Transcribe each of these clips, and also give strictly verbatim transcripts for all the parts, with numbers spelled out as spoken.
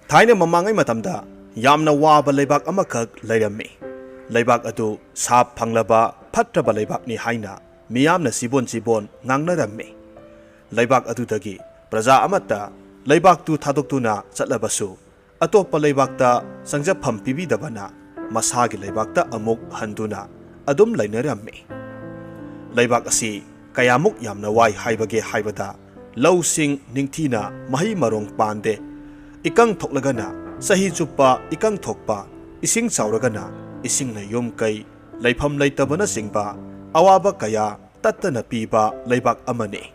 ꯊꯥꯏꯅ ꯃꯃꯥꯡꯉꯩ ꯃꯇꯝꯗ ꯌꯥꯝꯅ ꯋꯥꯕ ꯂꯩꯕꯥꯛ ꯑꯃꯈꯛ ꯂꯩꯔꯝꯃꯤ꯫ ꯂꯩꯕꯥꯛ ꯑꯗꯨ ꯁꯥ ꯐꯪꯂꯕ ꯐꯠꯇ꯭ꯔꯕ ꯂꯩꯕꯥꯛꯅꯤ ꯍꯥꯏꯅ ꯃꯤꯌꯥꯝꯅ ꯁꯤꯕꯣꯟ ꯁꯤꯕꯣꯟ ꯉꯥꯡꯅꯔꯝꯃꯤ꯫ ꯂꯩꯕꯥꯛ ꯑꯗꯨꯗꯒꯤ ꯄ꯭ꯔꯖꯥ ꯑꯃꯠꯇ ꯂꯩꯕꯥꯛꯇꯨ ꯊꯥꯗꯣꯛꯇꯨꯅ ꯆꯠꯂꯕꯁꯨ, ꯑꯇꯣꯞꯄ ꯂꯩꯕꯥꯛꯇ ꯆꯪꯖꯐꯝ ꯄꯤꯕꯤꯗꯕꯅ ꯃꯁꯥꯒꯤ ꯂꯩꯕꯥꯛꯇ ꯑꯃꯨꯛ ꯍꯟꯗꯨꯅ ꯑꯗꯨꯝ ꯂꯩꯅꯔꯝꯃꯤ꯫ ꯂꯩꯕꯥꯛ ꯑꯁꯤ ꯀꯌꯥꯃꯨꯛ ꯌꯥꯝꯅ ꯋꯥꯏ ꯍꯥꯏꯕꯒꯦ ꯍꯥꯏꯕꯗ, ꯂꯧꯁꯤꯡ ꯅꯤꯡꯊꯤꯅ ꯃꯍꯩ ꯃꯔꯣꯡ ꯄꯥꯟꯗꯦ꯫ ꯏꯀꯪ ꯊꯣꯛꯂꯒꯅ ꯆꯍꯤ ꯆꯨꯞꯄ ꯏꯀꯪ ꯊꯣꯛꯄ, ꯏꯁꯤꯡ ꯆꯥꯎꯔꯒꯅ ꯏꯁꯤꯡꯅ ꯌꯨꯝ ꯀꯩ, ꯂꯩꯐꯝ ꯂꯩꯇꯕꯅꯆꯤꯡꯕ ꯑꯋꯥꯕ ꯀꯌꯥ ꯇꯠꯇꯅ ꯄꯤꯕ ꯂꯩꯕꯥꯛ ꯑꯃꯅꯤ꯫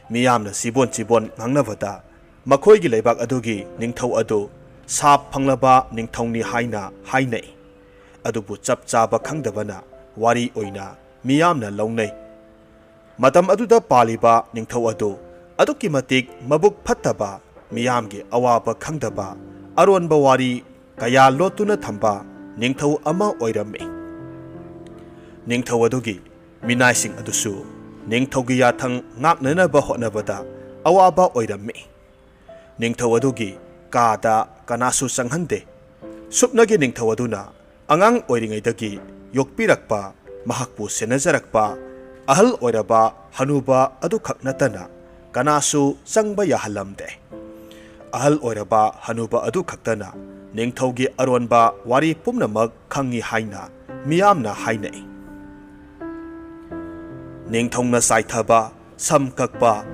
ꯃꯤꯌꯥꯝꯅ ꯁꯤꯕꯣꯟ ꯁꯤꯕꯣꯟ ꯉꯥꯡꯅꯕꯗ, ꯃꯈꯣꯏꯒꯤ ꯂꯩꯕꯥꯛ ꯑꯗꯨꯒꯤ ꯅꯤꯡꯊꯧ ꯑꯗꯨ ꯁꯥꯞ ꯐꯪꯂꯕ ꯅꯤꯡꯊꯧꯅꯤ ꯍꯥꯏꯅ ꯍꯥꯏꯅꯩ꯫ ꯑꯗꯨꯕꯨ ꯆꯞ ꯆꯥꯕ ꯈꯪꯗꯕꯅ ꯋꯥꯔꯤ ꯑꯣꯏꯅ ꯃꯤꯌꯥꯝꯅ ꯂꯧꯅꯩ꯫ ꯃꯇꯝ ꯑꯗꯨꯗ ꯄꯥꯜꯂꯤꯕ ꯅꯤꯡꯊꯧ ꯑꯗꯨ ꯑꯗꯨꯛꯀꯤ ꯃꯇꯤꯛ ꯃꯕꯨꯛ ꯐꯠꯇꯕ, ꯃꯤꯌꯥꯝꯒꯤ ꯑꯋꯥꯕ ꯈꯪꯗꯕ, ꯑꯔꯣꯟꯕ ꯋꯥꯔꯤ ꯀꯌꯥ ꯂꯣꯠꯇꯨꯅ ꯊꯝꯕ ꯅꯤꯡꯊꯧ ꯑꯃ ꯑꯣꯏꯔꯝꯃꯤ꯫ ꯅꯤꯡꯊꯧ ꯑꯗꯨꯒꯤ ꯃꯤꯅꯥꯏꯁꯤꯡ ꯑꯗꯨꯁꯨ ꯅꯤꯡꯊꯧꯒꯤ ꯌꯥꯊꯪ ꯉꯥꯛꯅꯅꯕ ꯍꯣꯠꯅꯕꯗ ꯑꯋꯥꯕ ꯑꯣꯏꯔꯝꯃꯤ꯫ ꯅꯤꯡꯊꯧ ꯑꯗꯨꯒꯤ ꯀꯥꯗ ꯀꯅꯥꯁꯨ ꯆꯪꯍꯟꯗꯦ꯫ ꯁꯨꯞꯅꯒꯤ ꯅꯤꯡꯊꯧ ꯑꯗꯨꯅ ꯑꯉꯥꯡ ꯑꯣꯏꯔꯤꯉꯩꯗꯒꯤ ꯌꯣꯛꯄꯤꯔꯛꯄ, ꯃꯍꯥꯛꯄꯨ ꯁꯦꯟꯅꯖꯔꯛꯄ ꯑꯍꯜ ꯑꯣꯏꯔꯕ ꯍꯅꯨꯕ ꯑꯗꯨꯈꯛ ꯅꯠꯇꯅ ꯀꯅꯥꯁꯨ ꯆꯪꯕ ꯌꯥꯍꯜꯂꯝꯗꯦ꯫ ꯑꯍꯜ ꯑꯣꯏꯔꯕ ꯍꯅꯨꯕ ꯑꯗꯨ ꯈꯛꯇꯅ ꯅꯤꯡꯊꯧꯒꯤ ꯑꯔꯣꯟꯕ ꯋꯥꯔꯤ ꯄꯨꯝꯅꯃꯛ ꯈꯪꯏ ꯍꯥꯏꯅ ꯃꯤꯌꯥꯝꯅ ꯍꯥꯏꯅꯩ꯫ ꯅꯤꯡꯊꯧꯅ ꯆꯥꯏꯊꯕ, ꯁꯝ ꯀꯛꯄ,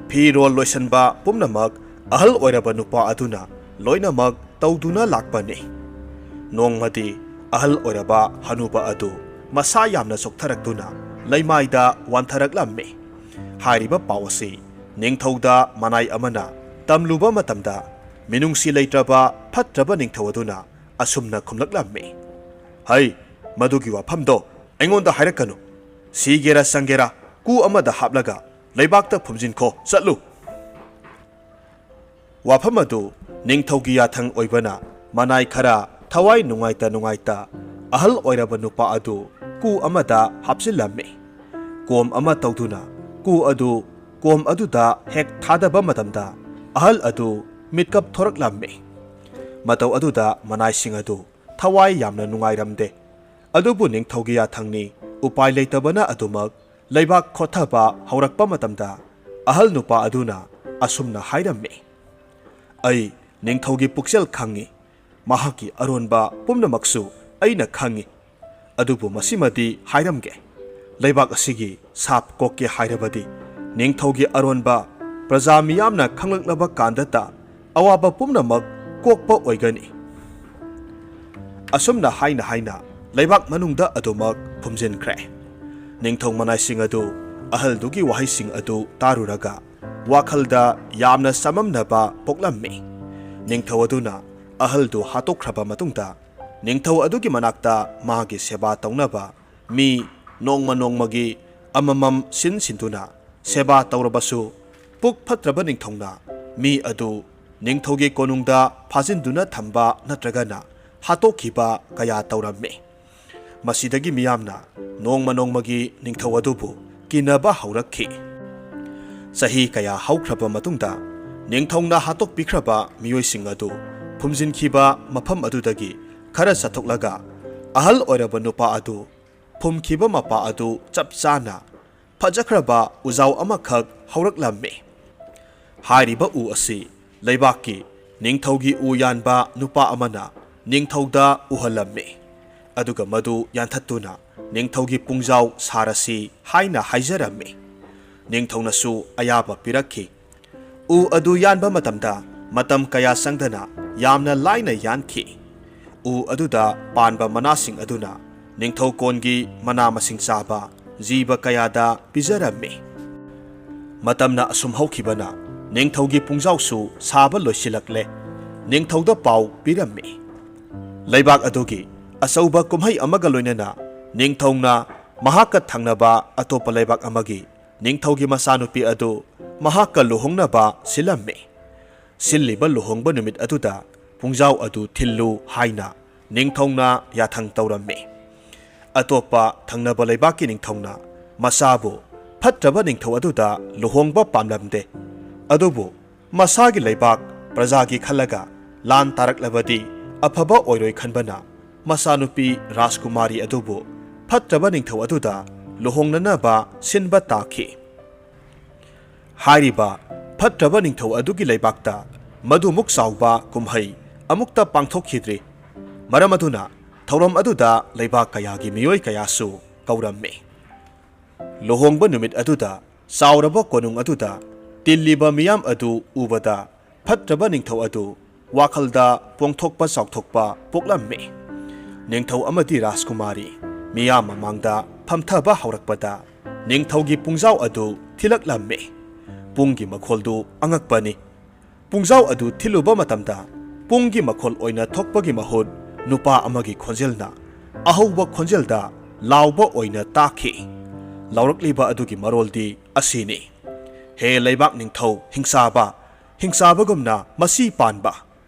ꯐꯤꯔꯣꯜ ꯂꯣꯏꯁꯟꯕ ꯄꯨꯝꯅꯃꯛ ꯑꯍꯜ ꯑꯣꯏꯔꯕ ꯅꯨꯄꯥ ꯑꯗꯨꯅ ꯂꯣꯏꯅꯃꯛ ꯇꯧꯗꯨꯅ ꯂꯥꯛꯄꯅꯤ꯫ ꯅꯣꯡꯃꯗꯤ ꯑꯍꯜ ꯑꯣꯏꯔꯕ ꯍꯅꯨꯕ ꯑꯗꯨ ꯃꯁꯥ ꯌꯥꯝꯅ ꯆꯣꯛꯊꯔꯛꯇꯨꯅ ꯂꯩꯃꯥꯏꯗ ꯋꯥꯟꯊꯔꯛꯂꯝꯃꯤ꯫ ꯍꯥꯏꯔꯤꯕ ꯄꯥꯎ ꯑꯁꯤ ꯅꯤꯡꯊꯧꯗ ꯃꯅꯥꯏ ꯑꯃꯅ ꯇꯝꯂꯨꯕ ꯃꯇꯝꯗ, ꯃꯤꯅꯨꯡꯁꯤ ꯂꯩꯇ꯭ꯔꯕ ꯐꯠꯇ꯭ꯔꯕ ꯅꯤꯡꯊꯧ ꯑꯗꯨꯅ ꯑꯁꯨꯝꯅ ꯈꯨꯝꯂꯛꯂꯝꯃꯤ, "ꯍꯩ, ꯃꯗꯨꯒꯤ ꯋꯥꯐꯝꯗꯣ ꯑꯩꯉꯣꯟꯗ ꯍꯥꯏꯔꯛꯀꯅꯨ꯫ ꯁꯤꯒꯦꯔꯥ ꯆꯪꯒꯦꯔꯥ ꯀꯨ ꯑꯃꯗ ꯍꯥꯞꯂꯒ ꯂꯩꯕꯥꯛꯇ ꯐꯨꯝꯖꯤꯟꯈꯣ, ꯆꯠꯂꯨ!" ꯋꯥꯐꯝ ꯑꯗꯨ ꯅꯤꯡꯊꯧꯒꯤ ꯌꯥꯊꯪ ꯑꯣꯏꯕꯅ ꯃꯅꯥꯏ ꯈꯔ ꯊꯋꯥꯏ ꯅꯨꯡꯉꯥꯏꯇ ꯅꯨꯡꯉꯥꯏꯇ ꯑꯍꯜ ꯑꯣꯏꯔꯕ ꯅꯨꯄꯥ ꯑꯗꯨ ꯀꯨ ꯑꯃꯗ ꯍꯥꯞꯆꯤꯜꯂꯝꯃꯤ꯫ ꯀꯣꯝ ꯑꯃ ꯇꯧꯗꯨꯅ ꯀꯨ ꯑꯗꯨ ꯀꯣꯝ ꯑꯗꯨꯗ ꯍꯦꯛ ꯊꯥꯗꯕ ꯃꯇꯝꯗ, ꯑꯍꯜ ꯑꯗꯨ ꯃꯤꯠꯀꯞ ꯊꯣꯔꯛꯂꯝꯃꯤ꯫ ꯃꯇꯧ ꯑꯗꯨꯗ ꯃꯅꯥꯏꯁꯤꯡ ꯑꯗꯨ ꯊꯋꯥꯏ ꯌꯥꯝꯅ ꯅꯨꯡꯉꯥꯏꯔꯝꯗꯦ꯫ ꯑꯗꯨꯕꯨ ꯅꯤꯡꯊꯧꯒꯤ ꯌꯥꯊꯪꯅꯤ, ꯎꯄꯥꯏ ꯂꯩꯇꯕꯅ ꯑꯗꯨꯃꯛ ꯂꯩꯕꯥꯛ ꯈꯣꯊꯕ ꯍꯧꯔꯛꯄ ꯃꯇꯝꯗ ꯑꯍꯜ ꯅꯨꯄꯥ ꯑꯗꯨꯅ ꯑꯁꯨꯝꯅ ꯍꯥꯏꯔꯝꯃꯤ, "ꯑꯩ ꯅꯤꯡꯊꯧꯒꯤ ꯄꯨꯛꯆꯦꯜ ꯈꯪꯏ, ꯃꯍꯥꯛꯀꯤ ꯑꯔꯣꯟꯕ ꯄꯨꯝꯅꯃꯛꯁꯨ ꯑꯩꯅ ꯈꯪꯏ꯫ ꯑꯗꯨꯕꯨ ꯃꯁꯤꯃꯗꯤ ꯍꯥꯏꯔꯝꯒꯦ, ꯂꯩꯕꯥꯛ ꯑꯁꯤꯒꯤ ꯁꯥꯞ ꯀꯣꯛꯀꯦ ꯍꯥꯏꯔꯕꯗꯤ ꯅꯤꯡꯊꯧꯒꯤ ꯑꯔꯣꯟꯕ ꯄ꯭ꯔꯖꯥ ꯃꯤꯌꯥꯝꯅ ꯈꯪꯂꯛꯂꯕ ꯀꯥꯟꯗꯇ ꯑꯋꯥꯕ ꯄꯨꯝꯅꯃꯛ ꯀꯣꯛꯄ ꯑꯣꯏꯒꯅꯤ"꯫ ꯑꯁꯨꯝꯅ ꯍꯥꯏꯅ ꯍꯥꯏꯅ ꯂꯩꯕꯥꯛ ꯃꯅꯨꯡꯗ ꯑꯗꯨꯃꯛ ꯐꯨꯝꯖꯤꯟꯈ꯭ꯔꯦ꯫ ꯅꯤꯡꯊꯧ ꯃꯅꯥꯏꯁꯤꯡ ꯑꯗꯨ ꯑꯍꯜꯗꯨꯒꯤ ꯋꯥꯍꯩꯁꯤꯡ ꯑꯗꯨ ꯇꯥꯔꯨꯔꯒ ꯋꯥꯈꯜꯗ ꯌꯥꯝꯅ ꯆꯃꯝꯅꯕ ꯄꯣꯛꯂꯝꯃꯤ꯫ ꯅꯤꯡꯊꯧ ꯑꯗꯨꯅ ꯑꯍꯜꯗꯨ ꯍꯥꯠꯇꯣꯛꯈ꯭ꯔꯕ ꯃꯇꯨꯡꯗ ꯅꯤꯡꯊꯧ ꯑꯗꯨꯒꯤ ꯃꯅꯥꯛꯇ ꯃꯥꯒꯤ ꯁꯦꯕꯥ ꯇꯧꯅꯕ ꯃꯤ ꯅꯣꯡꯃ ꯅꯣꯡꯃꯒꯤ ꯑꯃꯃꯝ ꯁꯤꯟ ꯁꯤꯟꯗꯨꯅ ꯁꯦꯕꯥ ꯇꯧꯔꯕꯁꯨ, ꯄꯨꯛ ꯐꯠꯇ꯭ꯔꯕ ꯅꯤꯡꯊꯧꯅ ꯃꯤ ꯑꯗꯨ ꯅꯤꯡꯊꯧꯒꯤ ꯀꯣꯅꯨꯡꯗ ꯐꯥꯖꯤꯟꯗꯨꯅ ꯊꯝꯕ ꯅꯠꯇ꯭ꯔꯒꯅ ꯍꯥꯠꯇꯣꯛꯈꯤꯕ ꯀꯌꯥ ꯇꯧꯔꯝꯃꯤ꯫ ꯃꯁꯤꯗꯒꯤ ꯃꯤꯌꯥꯝꯅ ꯅꯣꯡꯃ ꯅꯣꯡꯃꯒꯤ ꯅꯤꯡꯊꯧ ꯑꯗꯨꯕꯨ ꯀꯤꯅꯕ ꯍꯧꯔꯛꯈꯤ꯫ ꯆꯍꯤ ꯀꯌꯥ ꯍꯧꯈ꯭ꯔꯕ ꯃꯇꯨꯡꯗ ꯅꯤꯡꯊꯧꯅ ꯍꯥꯠꯇꯣꯛꯄꯤꯈ꯭ꯔꯕ ꯃꯤꯑꯣꯏꯁꯤꯡ ꯑꯗꯨ ꯐꯨꯝꯖꯤꯟꯈꯤꯕ ꯃꯐꯝ ꯑꯗꯨꯗꯒꯤ ꯈꯔ ꯆꯠꯊꯣꯛꯂꯒ ꯑꯍꯜ ꯑꯣꯏꯔꯕ ꯅꯨꯄꯥ ꯑꯗꯨ ꯐꯨꯝꯈꯤꯕ ꯃꯄꯥ ꯑꯗꯨ ꯆꯞ ꯆꯥꯅ ꯐꯖꯈ꯭ꯔꯕ ꯎꯖꯥꯎ ꯑꯃꯈꯛ ꯍꯧꯔꯛꯂꯝꯃꯤ꯫ ꯍꯥꯏꯔꯤꯕ ꯎ ꯑꯁꯤ ꯂꯩꯕꯥꯛꯀꯤ ꯅꯤꯡꯊꯧꯒꯤ ꯎ ꯌꯥꯟꯕ ꯅꯨꯄꯥ ꯑꯃꯅ ꯅꯤꯡꯊꯧꯗ ꯎꯍꯜꯂꯝꯃꯤ꯫ ꯑꯗꯨꯒ ꯃꯗꯨ ꯌꯥꯟꯊꯠꯇꯨꯅ ꯅꯤꯡꯊꯧꯒꯤ ꯄꯨꯡꯖꯥꯎ ꯁꯥꯔꯁꯤ ꯍꯥꯏꯅ ꯍꯥꯏꯖꯔꯝꯃꯤ꯫ ꯅꯤꯡꯊꯧꯅꯁꯨ ꯑꯌꯥꯕ ꯄꯤꯔꯛꯈꯤ꯫ ꯎ ꯑꯗꯨ ꯌꯥꯟꯕ ꯃꯇꯝꯗ ꯃꯇꯝ ꯀꯌꯥ ꯆꯪꯗꯅ ꯌꯥꯝꯅ ꯂꯥꯏꯅ ꯌꯥꯟꯈꯤ꯫ ꯎ ꯑꯗꯨꯗ ꯄꯥꯟꯕ ꯃꯅꯥꯁꯤꯡ ꯑꯗꯨꯅ ꯅꯤꯡꯊꯧ ꯀꯣꯟꯒꯤ ꯃꯅꯥ ꯃꯁꯤꯡ ꯆꯥꯕ ꯖꯤꯕ ꯀꯌꯥꯗ ꯄꯤꯖꯔꯝꯃꯤ꯫ ꯃꯇꯝꯅ ꯑꯁꯨꯝ ꯍꯧꯈꯤꯕꯅ ꯅꯤꯡꯊꯧꯒꯤ ꯄꯨꯡꯖꯥꯎꯁꯨ ꯁꯥꯕ ꯂꯣꯏꯁꯤꯜꯂꯛꯂꯦ꯫ ꯅꯤꯡꯊꯧꯗ ꯄꯥꯎ ꯄꯤꯔꯝꯃꯤ꯫ ꯂꯩꯕꯥꯛ ꯑꯗꯨꯒꯤ ꯑꯆꯧꯕ ꯀꯨꯝꯍꯩ ꯑꯃꯒ ꯂꯣꯏꯅꯅ ꯅꯤꯡꯊꯧꯅ ꯃꯍꯥꯛꯀ ꯊꯪꯅꯕ ꯑꯇꯣꯞꯄ ꯂꯩꯕꯥꯛ ꯑꯃꯒꯤ ꯅꯤꯡꯊꯧꯒꯤ ꯃꯆꯥꯅꯨꯄꯤ ꯑꯗꯨ ꯃꯍꯥꯛꯀ ꯂꯨꯍꯣꯡꯅꯕ ꯁꯤꯜꯂꯝꯃꯤ꯫ ꯁꯤꯜꯂꯤꯕ ꯂꯨꯍꯣꯡꯕ ꯅꯨꯃꯤꯠ ꯑꯗꯨꯗ ꯄꯨꯡꯖꯥꯎ ꯑꯗꯨ ꯊꯤꯜꯂꯨ ꯍꯥꯏꯅ ꯅꯤꯡꯊꯧꯅ ꯌꯥꯊꯪ ꯇꯧꯔꯝꯃꯤ꯫ ꯑꯇꯣꯞꯄ ꯊꯪꯅꯕ ꯂꯩꯕꯥꯛꯀꯤ ꯅꯤꯡꯊꯧꯅ ꯃꯆꯥꯕꯨ ꯐꯠꯇ꯭ꯔꯕ ꯅꯤꯡꯊꯧ ꯑꯗꯨꯗ ꯂꯨꯍꯣꯡꯕ ꯄꯥꯝꯂꯝꯗꯦ꯫ ꯑꯗꯨꯕꯨ ꯃꯁꯥꯒꯤ ꯂꯩꯕꯥꯛ ꯄ꯭ꯔꯖꯥꯒꯤ ꯈꯜꯂꯒ ꯂꯥꯟ ꯇꯥꯔꯛꯂꯕꯗꯤ ꯑꯐꯕ ꯑꯣꯏꯔꯣꯏ ꯈꯟꯕꯅ ꯃꯆꯥꯅꯨꯄꯤ ꯔꯥꯖꯀꯨꯃꯥꯔꯤ ꯑꯗꯨꯕꯨ ꯐꯠꯇ꯭ꯔꯕ ꯅꯤꯡꯊꯧ ꯑꯗꯨꯗ ꯂꯨꯍꯣꯡꯅꯅꯕ ꯁꯤꯟꯕ ꯇꯥꯈꯤ꯫ ꯍꯥꯏꯔꯤꯕ ꯐꯠꯇ꯭ꯔꯕ ꯅꯤꯡꯊꯧ ꯑꯗꯨꯒꯤ ꯂꯩꯕꯥꯛꯇ ꯃꯗꯨꯃꯨꯛ ꯆꯥꯎꯕ ꯀꯨꯝꯍꯩ ꯑꯃꯨꯛꯇ ꯄꯥꯡꯊꯣꯛꯈꯤꯗ꯭ꯔꯤ꯫ ꯃꯔꯝ ꯑꯗꯨꯅ ꯊꯧꯔꯝ ꯑꯗꯨꯗ ꯂꯩꯕꯥꯛ ꯀꯌꯥꯒꯤ ꯃꯤꯑꯣꯏ ꯀꯌꯥꯁꯨ ꯀꯧꯔꯝꯃꯤ꯫ ꯂꯨꯍꯣꯡꯕ ꯅꯨꯃꯤꯠ ꯑꯗꯨꯗ ꯆꯥꯎꯔꯕ ꯀꯣꯅꯨꯡ ꯑꯗꯨꯗ ꯇꯤꯜꯂꯤꯕ ꯃꯤꯌꯥꯝ ꯑꯗꯨ ꯎꯕꯗ ꯐꯠꯇ꯭ꯔꯕ ꯅꯤꯡꯊꯧ ꯑꯗꯨ ꯋꯥꯈꯜꯗ ꯄꯣꯡꯊꯣꯛꯄ ꯆꯥꯎꯊꯣꯛꯄ ꯄꯣꯛꯂꯝꯃꯤ꯫ ꯅꯤꯡꯊꯧ ꯑꯃꯗꯤ ꯔꯥꯖꯀꯨꯃꯥꯔꯤ ꯃꯤꯌꯥꯝ ꯃꯃꯥꯡꯗ ꯐꯝꯊꯕ ꯍꯧꯔꯛꯄꯗ ꯅꯤꯡꯊꯧꯒꯤ ꯄꯨꯡꯖꯥꯎ ꯑꯗꯨ ꯊꯤꯜꯂꯛꯂꯝꯃꯤ꯫ ꯄꯨꯡꯒꯤ ꯃꯈꯣꯜꯗꯨ ꯑꯉꯛꯄꯅꯤ꯫ ꯄꯨꯡꯖꯥꯎ ꯑꯗꯨ ꯊꯤꯜꯂꯨꯕ ꯃꯇꯝꯗ ꯄꯨꯡꯒꯤ ꯃꯈꯣꯜ ꯑꯣꯏꯅ ꯊꯣꯛꯄꯒꯤ ꯃꯍꯨꯠ ꯅꯨꯄꯥ ꯑꯃꯒꯤ ꯈꯣꯟꯖꯦꯜꯅ ꯑꯍꯧꯕ ꯈꯣꯟꯖꯦꯜꯗ ꯂꯥꯎꯕ ꯑꯣꯏꯅ ꯇꯥꯈꯤ꯫ ꯂꯥꯎꯔꯛꯂꯤꯕ ꯑꯗꯨꯒꯤ ꯃꯔꯣꯜꯗꯤ ꯑꯁꯤꯅꯤ: "ꯍꯦ ꯂꯩꯕꯥꯛ ꯅꯤꯡꯊꯧ ꯍꯤꯡꯆꯥꯕ, ꯍꯤꯡꯆꯥꯕꯒꯨꯝꯅ ꯃꯁꯤ ꯄꯥꯟꯕ,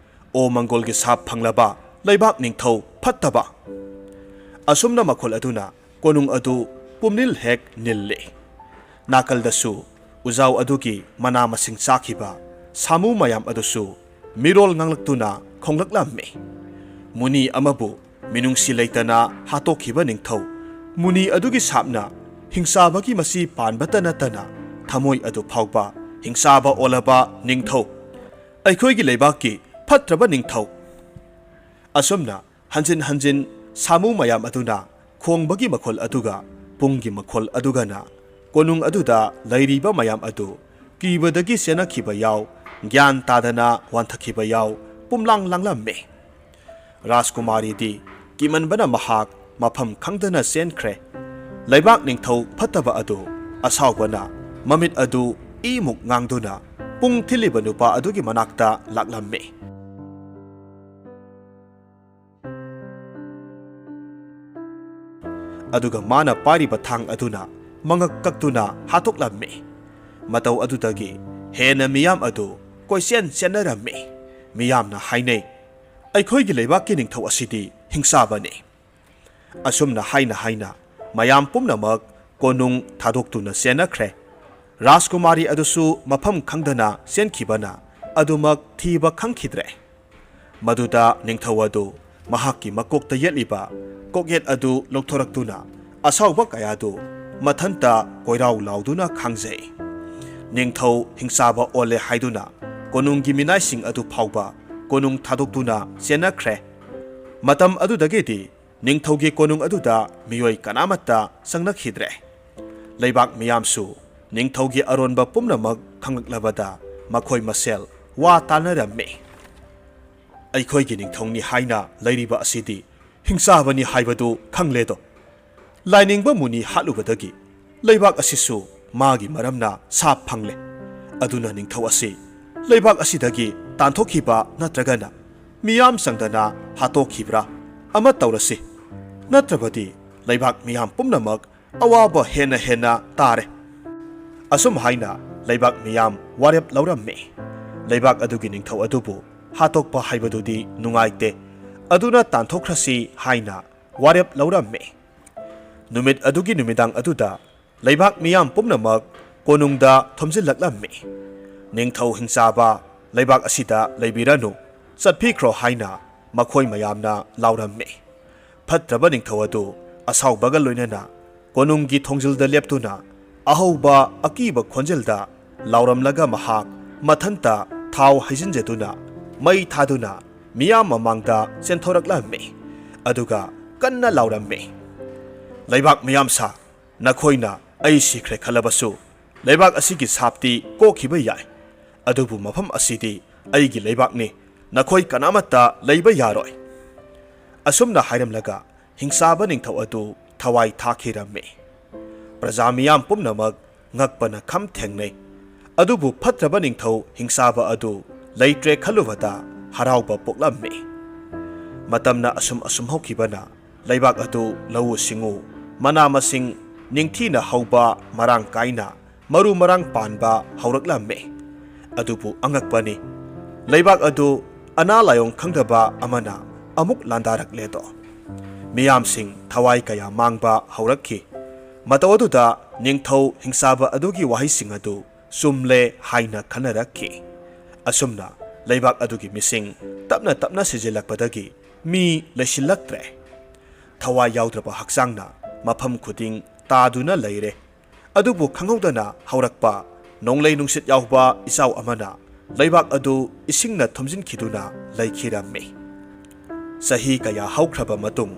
ꯑꯣ ꯃꯪꯒꯣꯜꯒꯤ ꯁꯥꯞ ꯐꯪꯂꯕ ꯂꯩꯕꯥꯛ ꯅꯤꯡꯊꯧ ꯐꯠꯇꯕ!" ꯑꯁꯨꯝꯅ ꯃꯈꯣꯜ ꯑꯗꯨꯅ ꯀꯣꯅꯨꯡ ꯑꯗꯨ ꯄꯨꯝꯅꯤꯜ ꯍꯦꯛ ꯅꯤꯜꯂꯦ꯫ ꯅꯥꯀꯜꯗꯁꯨ ꯎꯖꯥꯎ ꯑꯗꯨꯒꯤ ꯃꯅꯥ ꯃꯁꯤꯡ ꯆꯥꯈꯤꯕ ꯁꯥꯃꯨ ꯃꯌꯥꯝ ꯑꯗꯨꯁꯨ ꯃꯤꯔꯣꯜ ꯉꯥꯡꯂꯛꯇꯨꯅ ꯈꯣꯡꯂꯛꯂꯝꯃꯤ꯫ ꯃꯨꯅꯤ ꯑꯃꯕꯨ ꯃꯤꯅꯨꯡꯁꯤ ꯂꯩꯇꯅ ꯍꯥꯠꯇꯣꯛꯈꯤꯕ ꯅꯤꯡꯊꯧ, ꯃꯨꯅꯤ ꯑꯗꯨꯒꯤ ꯁꯥꯞꯅ ꯍꯤꯡꯆꯥꯕꯒꯤ ꯃꯁꯤ ꯄꯥꯟꯕꯇ ꯅꯠꯇꯅ ꯊꯃꯣꯏ ꯑꯗꯨ ꯐꯥꯎꯕ ꯍꯤꯡꯆꯥꯕ ꯑꯣꯜꯂꯕ ꯅꯤꯡꯊꯧ, ꯑꯩꯈꯣꯏꯒꯤ ꯂꯩꯕꯥꯛꯀꯤ ꯐꯠꯇ꯭ꯔꯕ ꯅꯤꯡꯊꯧ꯫ ꯑꯁꯨꯝꯅ ꯍꯟꯖꯤꯟ ꯍꯟꯖꯤꯟ ꯁꯥꯃꯨ ꯃꯌꯥꯝ ꯑꯗꯨꯅ ꯈꯣꯡꯕꯒꯤ ꯃꯈꯣꯜ ꯑꯗꯨꯒ ꯄꯨꯡꯒꯤ ꯃꯈꯣꯜ ꯑꯗꯨꯒꯅ ꯀꯣꯅꯨꯡ ꯑꯗꯨꯗ ꯂꯩꯔꯤꯕ ꯃꯌꯥꯝ ꯑꯗꯨ ꯀꯤꯕꯗꯒꯤ ꯆꯦꯟꯅꯈꯤꯕ ꯌꯥꯎ, ꯒ꯭ꯌꯥꯟ ꯇꯥꯗꯅ ꯋꯥꯟꯊꯈꯤꯕ ꯌꯥꯎ, ꯄꯨꯝꯂꯥꯡ ꯂꯥꯡꯂꯝꯃꯤ꯫ ꯔꯥꯖꯀꯨꯃꯥꯔꯤꯗꯤ ꯀꯤꯃꯟꯕꯅ ꯃꯍꯥꯛ ꯃꯐꯝ ꯈꯪꯗꯅ ꯆꯦꯟꯈ꯭ꯔꯦ꯫ ꯂꯩꯕꯥꯛ ꯅꯤꯡꯊꯧ ꯐꯠꯇꯕ ꯑꯗꯨ ꯑꯁꯥꯎꯕꯅ ꯃꯃꯤꯠ ꯑꯗꯨ ꯏꯃꯨꯛ ꯉꯥꯡꯗꯨꯅ ꯄꯨꯡ ꯊꯤꯜꯂꯤꯕ ꯅꯨꯄꯥ ꯑꯗꯨꯒꯤ ꯃꯅꯥꯛꯇ ꯂꯥꯛꯂꯝꯃꯤ꯫ ꯑꯗꯨꯒ ꯃꯥꯅ ꯄꯥꯏꯔꯤꯕ ꯊꯥꯡ ꯑꯗꯨꯅ ꯃꯉꯛ ꯀꯛꯇꯨꯅ ꯍꯥꯠꯇꯣꯛꯂꯝꯃꯤ꯫ ꯃꯇꯧ ꯑꯗꯨꯗꯒꯤ ꯍꯦꯟꯅ ꯃꯤꯌꯥꯝ ꯑꯗꯨ ꯀꯣꯏꯆꯦꯟ ꯆꯦꯟꯅꯔꯝꯃꯤ꯫ ꯃꯤꯌꯥꯝꯅ ꯍꯥꯏꯅꯩ, "ꯑꯩꯈꯣꯏꯒꯤ ꯂꯩꯕꯥꯛꯀꯤ ꯅꯤꯡꯊꯧ ꯑꯁꯤꯗꯤ ꯍꯤꯡꯆꯥꯕꯅꯤ"꯫ ꯑꯁꯨꯝꯅ ꯍꯥꯏꯅ ꯍꯥꯏꯅ ꯃꯌꯥꯝ ꯄꯨꯝꯅꯃꯛ ꯀꯣꯅꯨꯡ ꯊꯥꯗꯣꯛꯇꯨꯅ ꯆꯦꯟꯅꯈ꯭ꯔꯦ꯫ ꯔꯥꯖꯀꯨꯃꯥꯔꯤ ꯑꯗꯨꯁꯨ ꯃꯐꯝ ꯈꯪꯗꯅ ꯆꯦꯟꯈꯤꯕꯅ ꯑꯗꯨꯃꯛ ꯊꯤꯕ ꯈꯪꯈꯤꯗ꯭ꯔꯦ꯫ ꯃꯗꯨꯗ ꯅꯤꯡꯊꯧ ꯑꯗꯨ ꯃꯍꯥꯛꯀꯤ ꯃꯀꯣꯛꯇ ꯌꯦꯠꯂꯤꯕ ꯀꯣꯛꯌꯦꯠ ꯑꯗꯨ ꯂꯧꯊꯣꯔꯛꯇꯨꯅ ꯑꯁꯥꯎꯕ ꯀꯌꯥꯗꯨ ꯃꯊꯟꯇ ꯀꯣꯏꯔꯥꯎ ꯂꯥꯎꯗꯨꯅ ꯈꯥꯡꯖꯩ꯫ ꯅꯤꯡꯊꯧ ꯍꯤꯡꯆꯥꯕ ꯑꯣꯜꯂꯦ ꯍꯥꯏꯗꯨꯅ ꯀꯣꯅꯨꯡꯒꯤ ꯃꯤꯅꯥꯏꯁꯤꯡ ꯑꯗꯨ ꯐꯥꯎꯕ ꯀꯣꯅꯨꯡ ꯊꯥꯗꯣꯛꯇꯨꯅ ꯆꯦꯟꯅꯈ꯭ꯔꯦ꯫ ꯃꯇꯝ ꯑꯗꯨꯗꯒꯤꯗꯤ ꯅꯤꯡꯊꯧꯒꯤ ꯀꯣꯅꯨꯡ ꯑꯗꯨꯗ ꯃꯤꯑꯣꯏ ꯀꯅꯥꯃꯠꯇ ꯆꯪꯂꯛꯈꯤꯗ꯭ꯔꯦ꯫ ꯂꯩꯕꯥꯛ ꯃꯤꯌꯥꯝꯁꯨ ꯅꯤꯡꯊꯧꯒꯤ ꯑꯔꯣꯟꯕ ꯄꯨꯝꯅꯃꯛ ꯈꯪꯂꯛꯂꯕꯗ ꯃꯈꯣꯏ ꯃꯁꯦꯜ ꯋꯥ ꯇꯥꯅꯔꯝꯃꯤ꯫ "ꯑꯩꯈꯣꯏꯒꯤ ꯅꯤꯡꯊꯧꯅꯤ ꯍꯥꯏꯅ ꯂꯩꯔꯤꯕ ꯑꯁꯤꯗꯤ ꯍꯤꯡꯆꯥꯕꯅꯤ ꯍꯥꯏꯕꯗꯨ ꯈꯪꯂꯦꯗꯣ꯫ ꯂꯥꯏꯅꯤꯡꯕ ꯃꯨꯅꯤ ꯍꯥꯠꯂꯨꯕꯗꯒꯤ ꯂꯩꯕꯥꯛ ꯑꯁꯤꯁꯨ ꯃꯥꯒꯤ ꯃꯔꯝꯅ ꯁꯥꯞ ꯐꯪꯂꯦ꯫ ꯑꯗꯨꯅ ꯅꯤꯡꯊꯧ ꯑꯁꯤ ꯂꯩꯕꯥꯛ ꯑꯁꯤꯗꯒꯤ ꯇꯥꯟꯊꯣꯛꯈꯤꯕ ꯅꯠꯇ꯭ꯔꯒꯅ ꯃꯤꯌꯥꯝ ꯆꯪꯗꯅ ꯍꯥꯠꯇꯣꯛꯈꯤꯕ꯭ꯔꯥ ꯑꯃ ꯇꯧꯔꯁꯤ꯫ ꯅꯠꯇ꯭ꯔꯕꯗꯤ ꯂꯩꯕꯥꯛ ꯃꯤꯌꯥꯝ ꯄꯨꯝꯅꯃꯛ ꯑꯋꯥꯕ ꯍꯦꯟꯅ ꯍꯦꯟꯅ ꯇꯥꯔꯦ꯫" ꯑꯁꯨꯝ ꯍꯥꯏꯅ ꯂꯩꯕꯥꯛ ꯃꯤꯌꯥꯝ ꯋꯥꯔꯦꯞ ꯂꯧꯔꯝꯃꯤ꯫ ꯂꯩꯕꯥꯛ ꯑꯗꯨꯒꯤ ꯅꯤꯡꯊꯧ ꯑꯗꯨꯕꯨ ꯍꯥꯠꯇꯣꯛꯄ ꯍꯥꯏꯕꯗꯨꯗꯤ ꯅꯨꯡꯉꯥꯏꯇꯦ꯫ ꯑꯗꯨꯅ ꯇꯥꯟꯊꯣꯛꯈ꯭ꯔꯁꯤ ꯍꯥꯏꯅ ꯋꯥꯔꯦꯞ ꯂꯧꯔꯝꯃꯤ꯫ ꯅꯨꯃꯤꯠ ꯑꯗꯨꯒꯤ ꯅꯨꯃꯤꯗꯥꯡ ꯑꯗꯨꯗ ꯂꯩꯕꯥꯛ ꯃꯤꯌꯥꯝ ꯄꯨꯝꯅꯃꯛ ꯀꯣꯅꯨꯡꯗ ꯊꯣꯝꯖꯤꯜꯂꯛꯂꯝꯃꯤ꯫ "ꯅꯤꯡꯊꯧ ꯍꯤꯡꯆꯥꯕ ꯂꯩꯕꯥꯛ ꯑꯁꯤꯗ ꯂꯩꯕꯤꯔꯅꯨ, ꯆꯠꯄꯤꯈ꯭ꯔꯣ" ꯍꯥꯏꯅ ꯃꯈꯣꯏ ꯃꯌꯥꯝꯅ ꯂꯥꯎꯔꯝꯃꯤ꯫ ꯐꯠꯇ꯭ꯔꯕ ꯅꯤꯡꯊꯧ ꯑꯗꯨ ꯑꯁꯥꯎꯕꯒ ꯂꯣꯏꯅꯅ ꯀꯣꯅꯨꯡꯒꯤ ꯊꯣꯡꯖꯤꯜꯗ ꯂꯦꯞꯇꯨꯅ ꯑꯍꯧꯕ ꯑꯀꯤꯕ ꯈꯣꯟꯖꯦꯜꯗ ꯂꯥꯎꯔꯝꯂꯒ ꯃꯍꯥꯛ ꯃꯊꯟꯇ ꯊꯥꯎ ꯍꯩꯖꯤꯟꯖꯗꯨꯅ ꯃꯩ ꯊꯥꯗꯨꯅ ꯃꯤꯌꯥꯝ ꯃꯃꯥꯡꯗ ꯆꯦꯟꯊꯣꯔꯛꯂꯝꯃꯤ꯫ ꯑꯗꯨꯒ ꯀꯟꯅ ꯂꯥꯎꯔꯝꯃꯤ, "ꯂꯩꯕꯥꯛ ꯃꯤꯌꯥꯝ ꯁꯥ, ꯅꯈꯣꯏꯅ ꯑꯩ ꯁꯤꯈ꯭ꯔꯦ ꯈꯜꯂꯕꯁꯨ ꯂꯩꯕꯥꯛ ꯑꯁꯤꯒꯤ ꯁꯥꯞꯇꯤ ꯀꯣꯛꯈꯤꯕ ꯌꯥꯏ꯫ ꯑꯗꯨꯕꯨ ꯃꯐꯝ ꯑꯁꯤꯗꯤ ꯑꯩꯒꯤ ꯂꯩꯕꯥꯛꯅꯤ, ꯅꯈꯣꯏ ꯀꯅꯥꯃꯠꯇ ꯂꯩꯕ ꯌꯥꯔꯣꯏ꯫" ꯑꯁꯨꯝꯅ ꯍꯥꯏꯔꯝꯂꯒ ꯍꯤꯡꯆꯥꯕ ꯅꯤꯡꯊꯧ ꯑꯗꯨ ꯊꯋꯥꯏ ꯊꯥꯈꯤꯔꯝꯃꯤ꯫ ꯄ꯭ꯔꯖꯥ ꯃꯤꯌꯥꯝ ꯄꯨꯝꯅꯃꯛ ꯉꯛꯄꯅ ꯈꯝ ꯊꯦꯡꯅꯩ꯫ ꯑꯗꯨꯕꯨ ꯐꯠꯇ꯭ꯔꯕ ꯅꯤꯡꯊꯧ ꯍꯤꯡꯆꯥꯕ ꯑꯗꯨ ꯂꯩꯇ꯭ꯔꯦ ꯈꯜꯂꯨꯕꯗ ꯍꯔꯥꯎꯕ ꯄꯣꯛꯂꯝꯃꯤ꯫ ꯃꯇꯝꯅ ꯑꯁꯨꯝ ꯑꯁꯨꯝ ꯍꯧꯈꯤꯕꯅ ꯂꯩꯕꯥꯛ ꯑꯗꯨ ꯂꯧꯎ ꯁꯤꯡꯎ, ꯃꯅꯥ ꯃꯁꯤꯡ ꯅꯤꯡꯊꯤꯅ ꯍꯧꯕ, ꯃꯔꯥꯡ ꯀꯥꯏꯅ ꯃꯔꯨ ꯃꯔꯥꯡ ꯄꯥꯟꯕ ꯍꯧꯔꯛꯂꯝꯃꯤ꯫ ꯑꯗꯨꯕꯨ ꯑꯉꯛꯄꯅꯤ, ꯂꯩꯕꯥꯛ ꯑꯗꯨ ꯑꯅꯥ ꯂꯥꯏꯑꯣꯡ ꯈꯪꯗꯕ ꯑꯃꯅ ꯑꯃꯨꯛ ꯂꯥꯟꯗꯥꯔꯛꯂꯦꯗꯣ꯫ ꯃꯤꯌꯥꯝꯁꯤꯡ ꯊꯋꯥꯏ ꯀꯌꯥ ꯃꯥꯡꯕ ꯍꯧꯔꯛꯈꯤ꯫ ꯃꯇꯧ ꯑꯗꯨꯗ ꯅꯤꯡꯊꯧ ꯍꯤꯡꯆꯥꯕ ꯑꯗꯨꯒꯤ ꯋꯥꯍꯩꯁꯤꯡ ꯑꯗꯨ ꯆꯨꯝꯂꯦ ꯍꯥꯏꯅ ꯈꯟꯅꯔꯛꯈꯤ꯫ ꯑꯁꯨꯝꯅ ꯂꯩꯕꯥꯛ ꯑꯗꯨꯒꯤ ꯃꯤꯁꯤꯡ ꯇꯞꯅ ꯇꯞꯅ ꯁꯤꯖꯤꯜꯂꯛꯄꯗꯒꯤ ꯃꯤ ꯂꯩꯁꯤꯜꯂꯛꯇ꯭ꯔꯦ꯫ ꯊꯋꯥꯏ ꯌꯥꯎꯗ꯭ꯔꯕ ꯍꯛꯆꯥꯡꯅ ꯃꯐꯝ ꯈꯨꯗꯤꯡ ꯇꯥꯗꯨꯅ ꯂꯩꯔꯦ꯫ ꯑꯗꯨꯕꯨ ꯈꯪꯍꯧꯗꯅ ꯍꯧꯔꯛꯄ ꯅꯣꯡꯂꯩ ꯅꯨꯡꯁꯤꯠ ꯌꯥꯎꯕ ꯏꯆꯥꯎ ꯑꯃꯅ ꯂꯩꯕꯥꯛ ꯑꯗꯨ ꯏꯁꯤꯡꯅ ꯊꯨꯝꯖꯤꯟꯈꯤꯗꯨꯅ ꯂꯩꯈꯤꯔꯝꯃꯤ꯫ ꯆꯍꯤ ꯀꯌꯥ ꯍꯧꯈ꯭ꯔꯕ ꯃꯇꯨꯡ,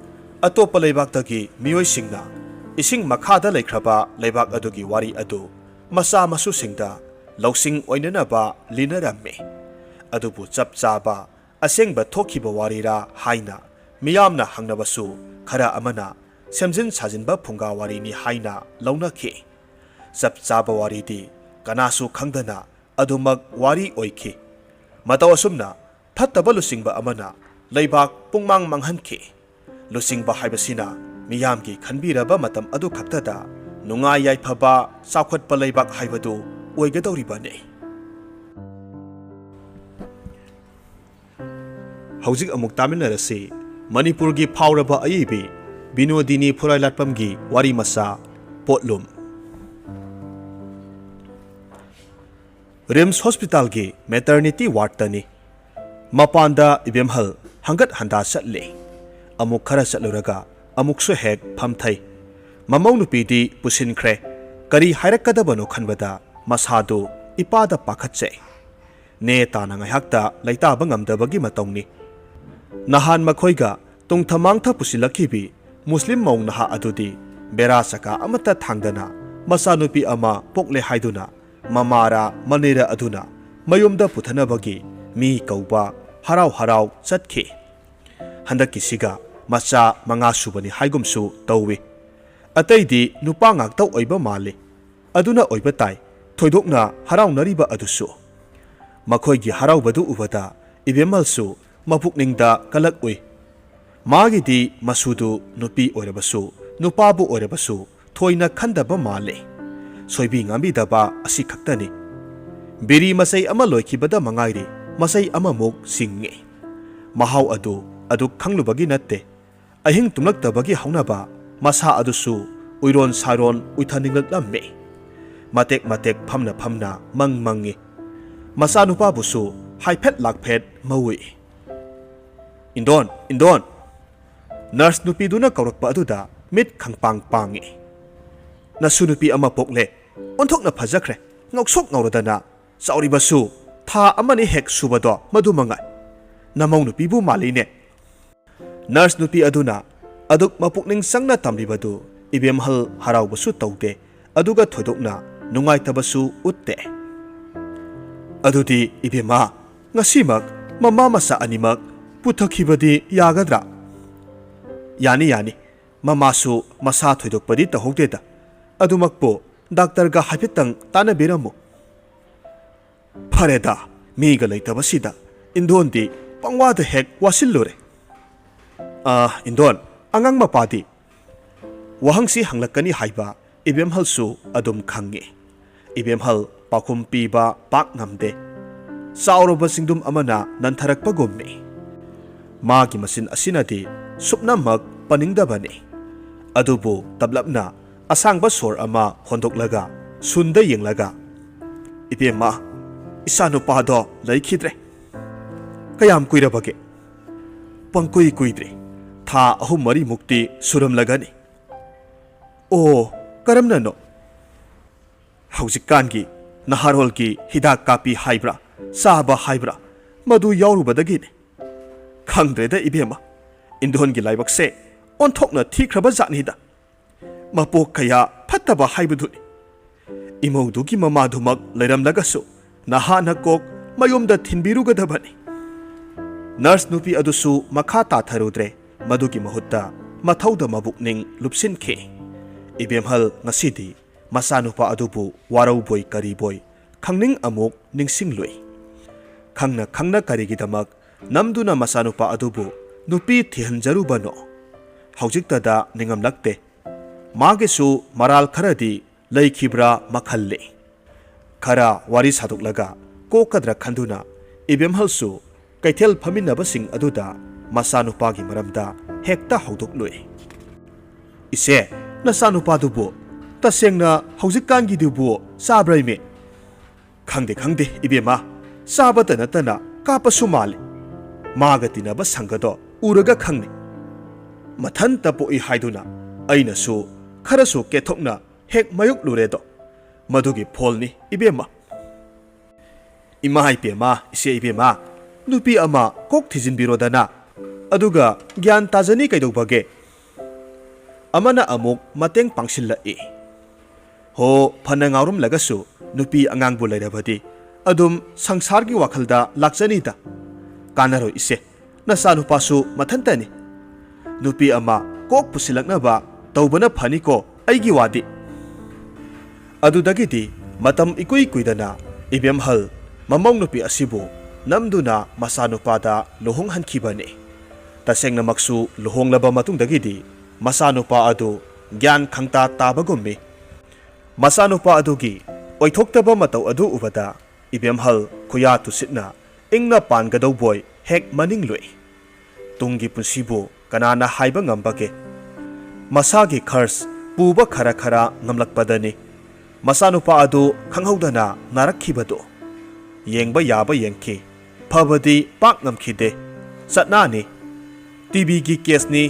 ꯑꯇꯣꯞꯄ ꯂꯩꯕꯥꯛꯇꯒꯤ ꯃꯤꯑꯣꯏꯁꯤꯡꯅ ꯏꯁꯤꯡ ꯃꯈꯥꯗ ꯂꯩꯈ꯭ꯔꯕ ꯂꯩꯕꯥꯛ ꯑꯗꯨꯒꯤ ꯋꯥꯔꯤ ꯑꯗꯨ ꯃꯆꯥ ꯃꯁꯨꯁꯤꯡꯗ ꯂꯧꯁꯤꯡ ꯑꯣꯏꯅꯅꯕ ꯂꯤꯅꯔꯝꯃꯤ꯫ ꯑꯗꯨꯕꯨ ꯆꯞ ꯆꯥꯕ ꯑꯁꯦꯡꯕ ꯊꯣꯛꯈꯤꯕ ꯋꯥꯔꯤꯔꯥ ꯍꯥꯏꯅ ꯃꯤꯌꯥꯝꯅ ꯍꯪꯅꯕꯁꯨ, ꯈꯔ ꯑꯃꯅ ꯁꯦꯝꯖꯤꯟ ꯁꯥꯖꯤꯟꯕ ꯐꯨꯡꯒꯥ ꯋꯥꯔꯤꯅꯤ ꯍꯥꯏꯅ ꯂꯧꯅꯈꯤ꯫ ꯆꯞ ꯆꯥꯕ ꯋꯥꯔꯤꯗꯤ ꯀꯅꯥꯁꯨ ꯈꯪꯗꯅ ꯑꯗꯨꯃꯛ ꯋꯥꯔꯤ ꯑꯣꯏꯈꯤ꯫ ꯃꯇꯧ ꯑꯁꯨꯝꯅ ꯐꯠꯇꯕ ꯂꯨꯆꯤꯡꯕ ꯑꯃꯅ ꯂꯩꯕꯥꯛ ꯄꯨꯡꯃꯥꯡ ꯃꯥꯡꯍꯟꯈꯤ꯫ ꯂꯨꯆꯤꯡꯕ ꯍꯥꯏꯕꯁꯤꯅ ꯃꯤꯌꯥꯝꯒꯤ ꯈꯟꯕꯤꯔꯕ ꯃꯇꯝ ꯑꯗꯨ ꯈꯛꯇꯗ ꯅꯨꯡꯉꯥꯏ ꯌꯥꯏꯐꯕ, ꯆꯥꯎꯈꯠꯄ ꯂꯩꯕꯥꯛ ꯍꯥꯏꯕꯗꯨ ꯑꯣꯏꯒꯗꯧꯔꯤꯕꯅꯤ꯫ ꯍꯧꯖꯤꯛ ꯑꯃꯨꯛ ꯇꯥꯃꯤꯟꯅꯔꯁꯤ ꯃꯅꯤꯄꯨꯔꯒꯤ ꯐꯥꯎꯔꯕ ꯑꯏꯕꯤ ꯕꯤꯅꯣꯗꯤꯅꯤ ꯐꯨꯔꯥꯏꯂꯥꯠꯄꯝꯒꯤ ꯋꯥꯔꯤ ꯃꯆꯥ ꯄꯣꯠꯂꯨꯝ꯫ ꯔꯤꯝꯁ ꯍꯣꯁꯄꯤꯇꯥꯜꯒꯤ ꯃꯦꯇꯔꯅꯤꯇꯤ ꯋꯥꯔꯗꯇꯅꯤ꯫ ꯃꯄꯥꯟꯗ ꯏꯕꯦꯝꯍꯜ ꯍꯪꯒꯠ ꯍꯟꯗꯥ ꯆꯠꯂꯤ꯫ ꯑꯃꯨꯛ ꯈꯔ ꯆꯠꯂꯨꯔꯒ ꯑꯃꯨꯛꯁꯨ ꯍꯦꯛ ꯐꯝꯊꯩ꯫ ꯃꯃꯧ ꯅꯨꯄꯤꯗꯤ ꯄꯨꯁꯤꯟꯈ꯭ꯔꯦ꯫ ꯀꯔꯤ ꯍꯥꯏꯔꯛꯀꯗꯕꯅꯣ ꯈꯟꯕꯗ ꯃꯁꯥꯗꯨ ꯏꯄꯥꯗ ꯄꯥꯈꯠꯆꯩ꯫ ꯅꯦ ꯇꯥꯅ ꯉꯥꯏꯍꯥꯛꯇ ꯂꯩꯇꯥꯕ ꯉꯝꯗꯕꯒꯤ ꯃꯇꯧꯅꯤ꯫ ꯅꯍꯥꯟ ꯃꯈꯣꯏꯒ ꯇꯨꯡꯊ ꯃꯥꯡꯊ ꯄꯨꯁꯤꯜꯂꯛꯈꯤꯕꯤ ꯃꯨꯁꯂꯤꯝ ꯃꯧ ꯅꯍꯥ ꯑꯗꯨꯗꯤ ꯕꯦꯔꯥ ꯆꯀꯥ ꯑꯃꯠꯇ ꯊꯥꯡꯗꯅ ꯃꯆꯥꯅꯨꯄꯤ ꯑꯃ ꯄꯣꯛꯂꯦ ꯍꯥꯏꯗꯨꯅ ꯃꯃꯥꯔꯥ ꯃꯅꯦꯔꯥ ꯑꯗꯨꯅ ꯃꯌꯨꯝꯗ ꯄꯨꯊꯅꯕꯒꯤ ꯃꯤ ꯀꯧꯕ ꯍꯔꯥꯎ ꯍꯔꯥꯎ ꯆꯠꯈꯤ꯫ ꯍꯟꯗꯛꯀꯤꯁꯤꯒ ꯃꯆꯥ ꯃꯉꯥ ꯁꯨꯕꯅꯤ ꯍꯥꯏꯒꯨꯝꯁꯨ ꯇꯧꯏ꯫ ꯑꯇꯩꯗꯤ ꯅꯨꯄꯥ ꯉꯥꯛꯇ ꯑꯣꯏꯕ ꯃꯥꯜꯂꯤ꯫ ꯑꯗꯨꯅ ꯑꯣꯏꯕ ꯇꯥꯏ ꯊꯣꯏꯗꯣꯛꯅ ꯍꯔꯥꯎꯅꯔꯤꯕ ꯑꯗꯨꯁꯨ꯫ ꯃꯈꯣꯏꯒꯤ ꯍꯔꯥꯎꯕꯗꯨ ꯎꯕꯗ ꯏꯕꯦꯝꯃꯜꯁꯨ ꯃꯄꯨꯛꯅꯤꯡꯗ ꯀꯂꯛ ꯎꯏ꯫ ꯃꯥꯒꯤꯗꯤ ꯃꯁꯨꯗꯨ ꯅꯨꯄꯤ ꯑꯣꯏꯔꯕꯁꯨ, ꯅꯨꯄꯥꯕꯨ ꯑꯣꯏꯔꯕꯁꯨ ꯊꯣꯏꯅ ꯈꯟꯗꯕ ꯃꯥꯜꯂꯦ꯫ ꯁꯣꯏꯕꯤ ꯉꯥꯝꯕꯤꯗꯕ ꯑꯁꯤ ꯈꯛꯇꯅꯤ꯫ ꯕꯤꯔꯤ ꯃꯆꯩ ꯑꯃ ꯂꯣꯏꯈꯤꯕꯗ ꯃꯉꯥꯏꯔꯤ ꯃꯆꯩ ꯑꯃꯃꯨꯛ ꯆꯤꯡꯉꯤ꯫ ꯃꯍꯥꯎ ꯑꯗꯨ ꯑꯗꯨꯛ ꯈꯪꯂꯨꯕꯒꯤ ꯅꯠꯇꯦ꯫ ꯑꯍꯤꯡ ꯇꯨꯝꯂꯛꯇꯕꯒꯤ ꯍꯧꯅꯕ ꯃꯁꯥ ꯑꯗꯨꯁꯨ ꯎꯏꯔꯣꯟ ꯁꯥꯔꯣꯟ ꯎꯏꯊꯅꯤꯡꯂꯛꯂꯝꯃꯤ꯫ ꯃꯇꯦꯛ ꯃꯇꯦꯛ ꯐꯝꯅ ꯐꯝꯅ ꯃꯪ ꯃꯪꯉꯤ꯫ ꯃꯆꯥꯅꯨꯄꯥꯕꯨꯁꯨ ꯍꯥꯏꯐꯦꯠ ꯂꯥꯛꯐꯦꯠ ꯃꯧꯏ꯫ "ꯏꯟꯗꯣꯟ, ꯏꯟꯗꯣꯟ!" ꯅꯔꯁ ꯅꯨꯄꯤꯗꯨꯅ ꯀꯧꯔꯛꯄ ꯑꯗꯨꯗ ꯃꯤꯠ ꯈꯪꯄꯥꯡ ꯄꯥꯡꯉꯤ꯫ "ꯅꯁꯨ ꯅꯨꯄꯤ ꯑꯃ ꯄꯣꯛꯂꯦ꯫ ꯑꯣꯟꯊꯣꯛꯅ ꯐꯖꯈ꯭ꯔꯦ꯫ ꯉꯧꯁꯣꯛ ꯉꯧꯔꯗꯅ꯫ ꯆꯥꯎꯔꯤꯕꯁꯨ ꯊꯥ ꯑꯃꯅꯤ ꯍꯦꯛ ꯁꯨꯕꯗꯣ ꯃꯗꯨ ꯃꯉꯥꯏ꯫ ꯅꯃꯧ ꯅꯨꯄꯤꯕꯨ ꯃꯥꯜꯂꯤꯅꯦ꯫" ꯅꯔꯁ ꯅꯨꯄꯤ ꯑꯗꯨꯅ ꯑꯗꯨꯛ ꯃꯄꯨꯛꯅꯤꯡ ꯆꯪꯅ ꯇꯝꯂꯤꯕꯗꯨ ꯏꯕꯦꯝꯍꯜ ꯍꯔꯥꯎꯕꯁꯨ ꯇꯧꯗꯦ, ꯑꯗꯨꯒ ꯊꯣꯏꯗꯣꯛꯅ ꯅꯨꯡꯉꯥꯏꯇꯕꯁꯨ ꯎꯠꯇꯦ꯫ "ꯑꯗꯨꯗꯤ ꯏꯕꯦꯝꯃ, ꯉꯁꯤꯃꯛ ꯃꯃꯥ ꯃꯆꯥ ꯑꯅꯤꯃꯛ ꯄꯨꯊꯈꯤꯕꯗꯤ ꯌꯥꯒꯗ꯭ꯔꯥ?" "ꯌꯥꯅꯤ, ꯌꯥꯅꯤ꯫ ꯃꯃꯥꯁꯨ ꯃꯁꯥ ꯊꯣꯏꯗꯣꯛꯄꯗꯤ ꯇꯧꯍꯧꯗꯦꯗ꯫ ꯑꯗꯨꯃꯛꯄꯨ ꯗꯥꯛꯇꯔꯒ ꯍꯥꯏꯐꯦꯠꯇꯪ ꯇꯥꯟꯅꯕꯤꯔꯝꯃꯨ꯫" "ꯐꯔꯦꯗ, ꯃꯤꯒ ꯂꯩꯇꯕꯁꯤꯗ ꯏꯟꯗꯣꯟꯗꯤ ꯄꯪꯋꯥꯗ ꯍꯦꯛ ꯋꯥꯁꯤꯜꯂꯨꯔꯦ꯫ ꯑꯥ, ꯏꯟꯗꯣꯟ, ꯑꯉꯥꯡ ꯃꯄꯥꯗꯤ?" ꯋꯥꯍꯪꯁꯤ ꯍꯪꯂꯛꯀꯅꯤ ꯍꯥꯏꯕ ꯏꯕꯦꯝꯍꯜꯁꯨ ꯑꯗꯨꯝ ꯈꯪꯉꯤ꯫ ꯏꯕꯦꯝꯍꯜ ꯄꯥꯎꯈꯨꯝ ꯄꯤꯕ ꯄꯥꯛ ꯉꯝꯗꯦ꯫ ꯆꯥꯎꯔꯕ ꯆꯤꯡꯗꯨꯝ ꯑꯃꯅ ꯅꯟꯊꯔꯛꯄꯒꯨꯝꯃꯤ꯫ ꯃꯥꯒꯤ ꯃꯆꯤꯟ ꯑꯁꯤꯅꯗꯤ ꯁꯨꯞꯅꯃꯛ ꯄꯟꯅꯤꯡꯗꯕꯅꯤ꯫ ꯑꯗꯨꯕꯨ ꯇꯞꯂꯞꯅ ꯑꯁꯥꯡꯕ ꯁꯣꯔ ꯑꯃ ꯍꯣꯟꯗꯣꯛꯂꯒ ꯁꯨꯟꯗ ꯌꯦꯡꯂꯒ, "ꯏꯕꯦꯝꯃ, ꯏꯆꯥꯅꯨꯄꯥꯗꯣ ꯂꯩꯈꯤꯗ꯭ꯔꯦ꯫" "ꯀꯌꯥꯝ ꯀꯨꯏꯔꯕꯒꯦ?" "ꯄꯪꯀꯨꯏ ꯀꯨꯏꯗ꯭ꯔꯤ꯫ ꯊꯥ ꯑꯍꯨꯝ ꯃꯔꯤꯃꯨꯛꯇꯤ ꯁꯨꯔꯝꯂꯒꯅꯤ꯫" "ꯑꯣ, ꯀꯔꯝꯅꯅꯣ?" "ꯍꯧꯖꯤꯛꯀꯥꯟꯒꯤ ꯅꯍꯥꯔꯣꯜꯒꯤ ꯍꯤꯗꯥꯛ ꯀꯥꯞꯄꯤ ꯍꯥꯏꯕ꯭ꯔꯥ, ꯆꯥꯕ ꯍꯥꯏꯕ꯭ꯔꯥ, ꯃꯗꯨ ꯌꯥꯎꯔꯨꯕꯗꯒꯤꯅꯤ꯫ ꯈꯪꯗ꯭ꯔꯦꯗ ꯏꯕꯦꯝꯃ, ꯏꯟꯗꯣꯟꯒꯤ ꯂꯥꯏꯕꯛꯁꯦ ꯑꯣꯟꯊꯣꯛꯅ ꯊꯤꯈ꯭ꯔꯕ ꯖꯥꯠꯅꯤꯗ꯫ ꯃꯄꯣꯛ ꯀꯌꯥ ꯐꯠꯇꯕ ꯍꯥꯏꯕꯗꯨꯅꯤ꯫ ꯏꯃꯧꯗꯨꯒꯤ ꯃꯃꯥꯗꯨꯃꯛ ꯂꯩꯔꯝꯂꯒꯁꯨ ꯅꯍꯥꯅ ꯀꯣꯛ ꯃꯌꯨꯝꯗ ꯊꯤꯟꯕꯤꯔꯨꯒꯗꯕꯅꯤ꯫" ꯅꯔꯁ ꯅꯨꯄꯤ ꯑꯗꯨꯁꯨ ꯃꯈꯥ ꯇꯥꯊꯔꯨꯗ꯭ꯔꯦ꯫ ꯃꯗꯨꯒꯤ ꯃꯍꯨꯠꯇ ꯃꯊꯧꯗ ꯃꯕꯨꯛꯅꯤꯡ ꯂꯨꯞꯁꯤꯟꯈꯤ꯫ ꯏꯕꯦꯝꯍꯜ ꯉꯁꯤꯗꯤ ꯃꯆꯥꯅꯨꯄꯥ ꯑꯗꯨꯕꯨ ꯋꯥꯔꯧꯕꯣꯏ ꯀꯔꯤꯕꯣꯏ ꯈꯪꯅꯤꯡ ꯑꯃꯨꯛ ꯅꯤꯡꯁꯤꯡꯂꯨꯏ꯫ ꯈꯪꯅ ꯈꯪꯅ ꯀꯔꯤꯒꯤꯗꯃꯛ ꯅꯝꯗꯨꯅ ꯃꯆꯥꯅꯨꯄꯥ ꯑꯗꯨꯕꯨ ꯅꯨꯄꯤ ꯊꯤꯍꯟꯖꯔꯨꯕꯅꯣ? ꯍꯧꯖꯤꯛꯇꯗ ꯅꯤꯡꯉꯝꯂꯛꯇꯦ꯫ ꯃꯥꯒꯤꯁꯨ ꯃꯔꯥꯜ ꯈꯔꯗꯤ ꯂꯩꯈꯤꯕ꯭ꯔꯥ ꯃꯈꯜꯂꯤ꯫ ꯈꯔ ꯋꯥꯔꯤ ꯁꯥꯗꯣꯛꯂꯒ ꯀꯣꯛꯀꯗ꯭ꯔꯥ ꯈꯟꯗꯨꯅ ꯏꯕꯦꯝꯍꯜꯁꯨ ꯀꯩꯊꯦꯜ ꯐꯝꯃꯤꯟꯅꯕꯁꯤꯡ ꯑꯗꯨꯗ ꯃꯆꯥꯅꯨꯄꯥꯒꯤ ꯃꯔꯝꯗ ꯍꯦꯛꯇ ꯍꯧꯗꯣꯛꯂꯨꯏ꯫ "ꯏꯆꯦ, ꯅꯆꯥꯅꯨꯄꯥꯗꯨꯕꯨ ꯇꯁꯦꯡꯅ ꯍꯧꯖꯤꯛꯀꯥꯟꯒꯤꯗꯨꯕꯨ ꯆꯥꯕ꯭ꯔꯥ ꯏꯃꯦ?" "ꯈꯪꯗꯦ, ꯈꯪꯗꯦ, ꯏꯕꯦꯝꯃ, ꯆꯥꯕꯇ ꯅꯠꯇꯅ ꯀꯥꯞꯄꯁꯨ ꯃꯥꯜꯂꯤ꯫ ꯃꯥꯒ ꯇꯤꯟꯅꯕ ꯁꯪꯒꯗꯣ ꯎꯔꯒ ꯈꯪꯅꯤ꯫ ꯃꯊꯟꯇ ꯄꯣꯛꯏ ꯍꯥꯏꯗꯨꯅ ꯑꯩꯅꯁꯨ ꯈꯔꯁꯨ ꯀꯦꯊꯣꯛꯅ ꯍꯦꯛ ꯃꯥꯌꯣꯛꯂꯨꯔꯦꯗꯣ꯫ ꯃꯗꯨꯒꯤ ꯐꯣꯜꯅꯤ, ꯏꯕꯦꯝꯃ꯫" "ꯏꯃꯥ ꯏꯕꯦꯝꯃ, ꯏꯆꯦ ꯏꯕꯦꯝꯃ, ꯅꯨꯄꯤ ꯑꯃ ꯀꯣꯛ ꯊꯤꯖꯤꯟꯕꯤꯔꯣꯗꯅ꯫ ꯑꯗꯨꯒ ꯒ꯭ꯌꯥꯟ ꯇꯥꯖꯅꯤ ꯀꯩꯗꯧꯕꯒꯦ?" ꯑꯃꯅ ꯑꯃꯨꯛ ꯃꯇꯦꯡ ꯄꯥꯡꯁꯤꯜꯂꯛꯏ꯫ "ꯍꯣ, ꯐꯅ ꯉꯥꯎꯔꯝꯂꯒꯁꯨ ꯅꯨꯄꯤ ꯑꯉꯥꯡꯕꯨ ꯂꯩꯔꯕꯗꯤ ꯑꯗꯨꯝ ꯁꯪꯁꯥꯔꯒꯤ ꯋꯥꯈꯜꯗ ꯂꯥꯛꯆꯅꯤꯗ꯫ ꯀꯥꯟꯅꯔꯣꯏ ꯏꯆꯦ, ꯅꯆꯥꯅꯨꯄꯥꯁꯨ ꯃꯊꯟꯇꯅꯤ꯫ ꯅꯨꯄꯤ ꯑꯃ ꯀꯣꯛ ꯄꯨꯁꯤꯜꯂꯛꯅꯕ ꯇꯧꯕꯅ ꯐꯅꯤꯀꯣ, ꯑꯩꯒꯤ ꯋꯥꯗꯤ꯫" ꯑꯗꯨꯗꯒꯤꯗꯤ ꯃꯇꯝ ꯏꯀꯨꯏ ꯀꯨꯏꯗꯅ ꯏꯕꯦꯝꯍꯜ ꯃꯃꯧ ꯅꯨꯄꯤ ꯑꯁꯤꯕꯨ ꯅꯝꯗꯨꯅ ꯃꯆꯥꯅꯨꯄꯥꯗ ꯂꯨꯍꯣꯡꯍꯟꯈꯤꯕꯅꯤ꯫ ꯇꯁꯦꯡꯅꯃꯛꯁꯨ ꯂꯨꯍꯣꯡꯂꯕ ꯃꯇꯨꯡꯗꯒꯤꯗꯤ ꯃꯆꯥꯅꯨꯄꯥ ꯑꯗꯨ ꯒ꯭ꯌꯥꯟ ꯈꯪꯇꯥ ꯇꯥꯕꯒꯨꯝꯃꯤ꯫ ꯃꯆꯥꯅꯨꯄꯥ ꯑꯗꯨꯒꯤ ꯑꯣꯏꯊꯣꯛꯇꯕ ꯃꯇꯧ ꯑꯗꯨ ꯎꯕꯗ ꯏꯕꯦꯝꯍꯜ ꯈꯨꯌꯥ ꯇꯨꯁꯤꯠꯅ ꯏꯪꯅ ꯄꯥꯟꯒꯗꯧꯕꯣꯏ ꯍꯦꯛ ꯃꯅꯤꯡꯂꯨꯏ꯫ ꯇꯨꯡꯒꯤ ꯄꯨꯟꯁꯤꯕꯨ ꯀꯅꯥꯅ ꯍꯥꯏꯕ ꯉꯝꯕꯒꯦ? ꯃꯁꯥꯒꯤ ꯈꯔꯆ ꯄꯨꯕ ꯈꯔ ꯈꯔ ꯉꯝꯂꯛꯄꯗꯅꯤ ꯃꯆꯥꯅꯨꯄꯥ ꯑꯗꯨ ꯈꯪꯍꯧꯗꯅ ꯅꯥꯔꯛꯈꯤꯕꯗꯨ꯫ ꯌꯦꯡꯕ ꯌꯥꯕ ꯌꯦꯡꯈꯤ, ꯐꯕꯗꯤ ꯄꯥꯛ ꯉꯝꯈꯤꯗꯦ꯫ ꯆꯠꯅꯥꯅꯤ, ꯇꯤ ꯕꯤꯒꯤ ꯀꯦꯁꯅꯤ꯫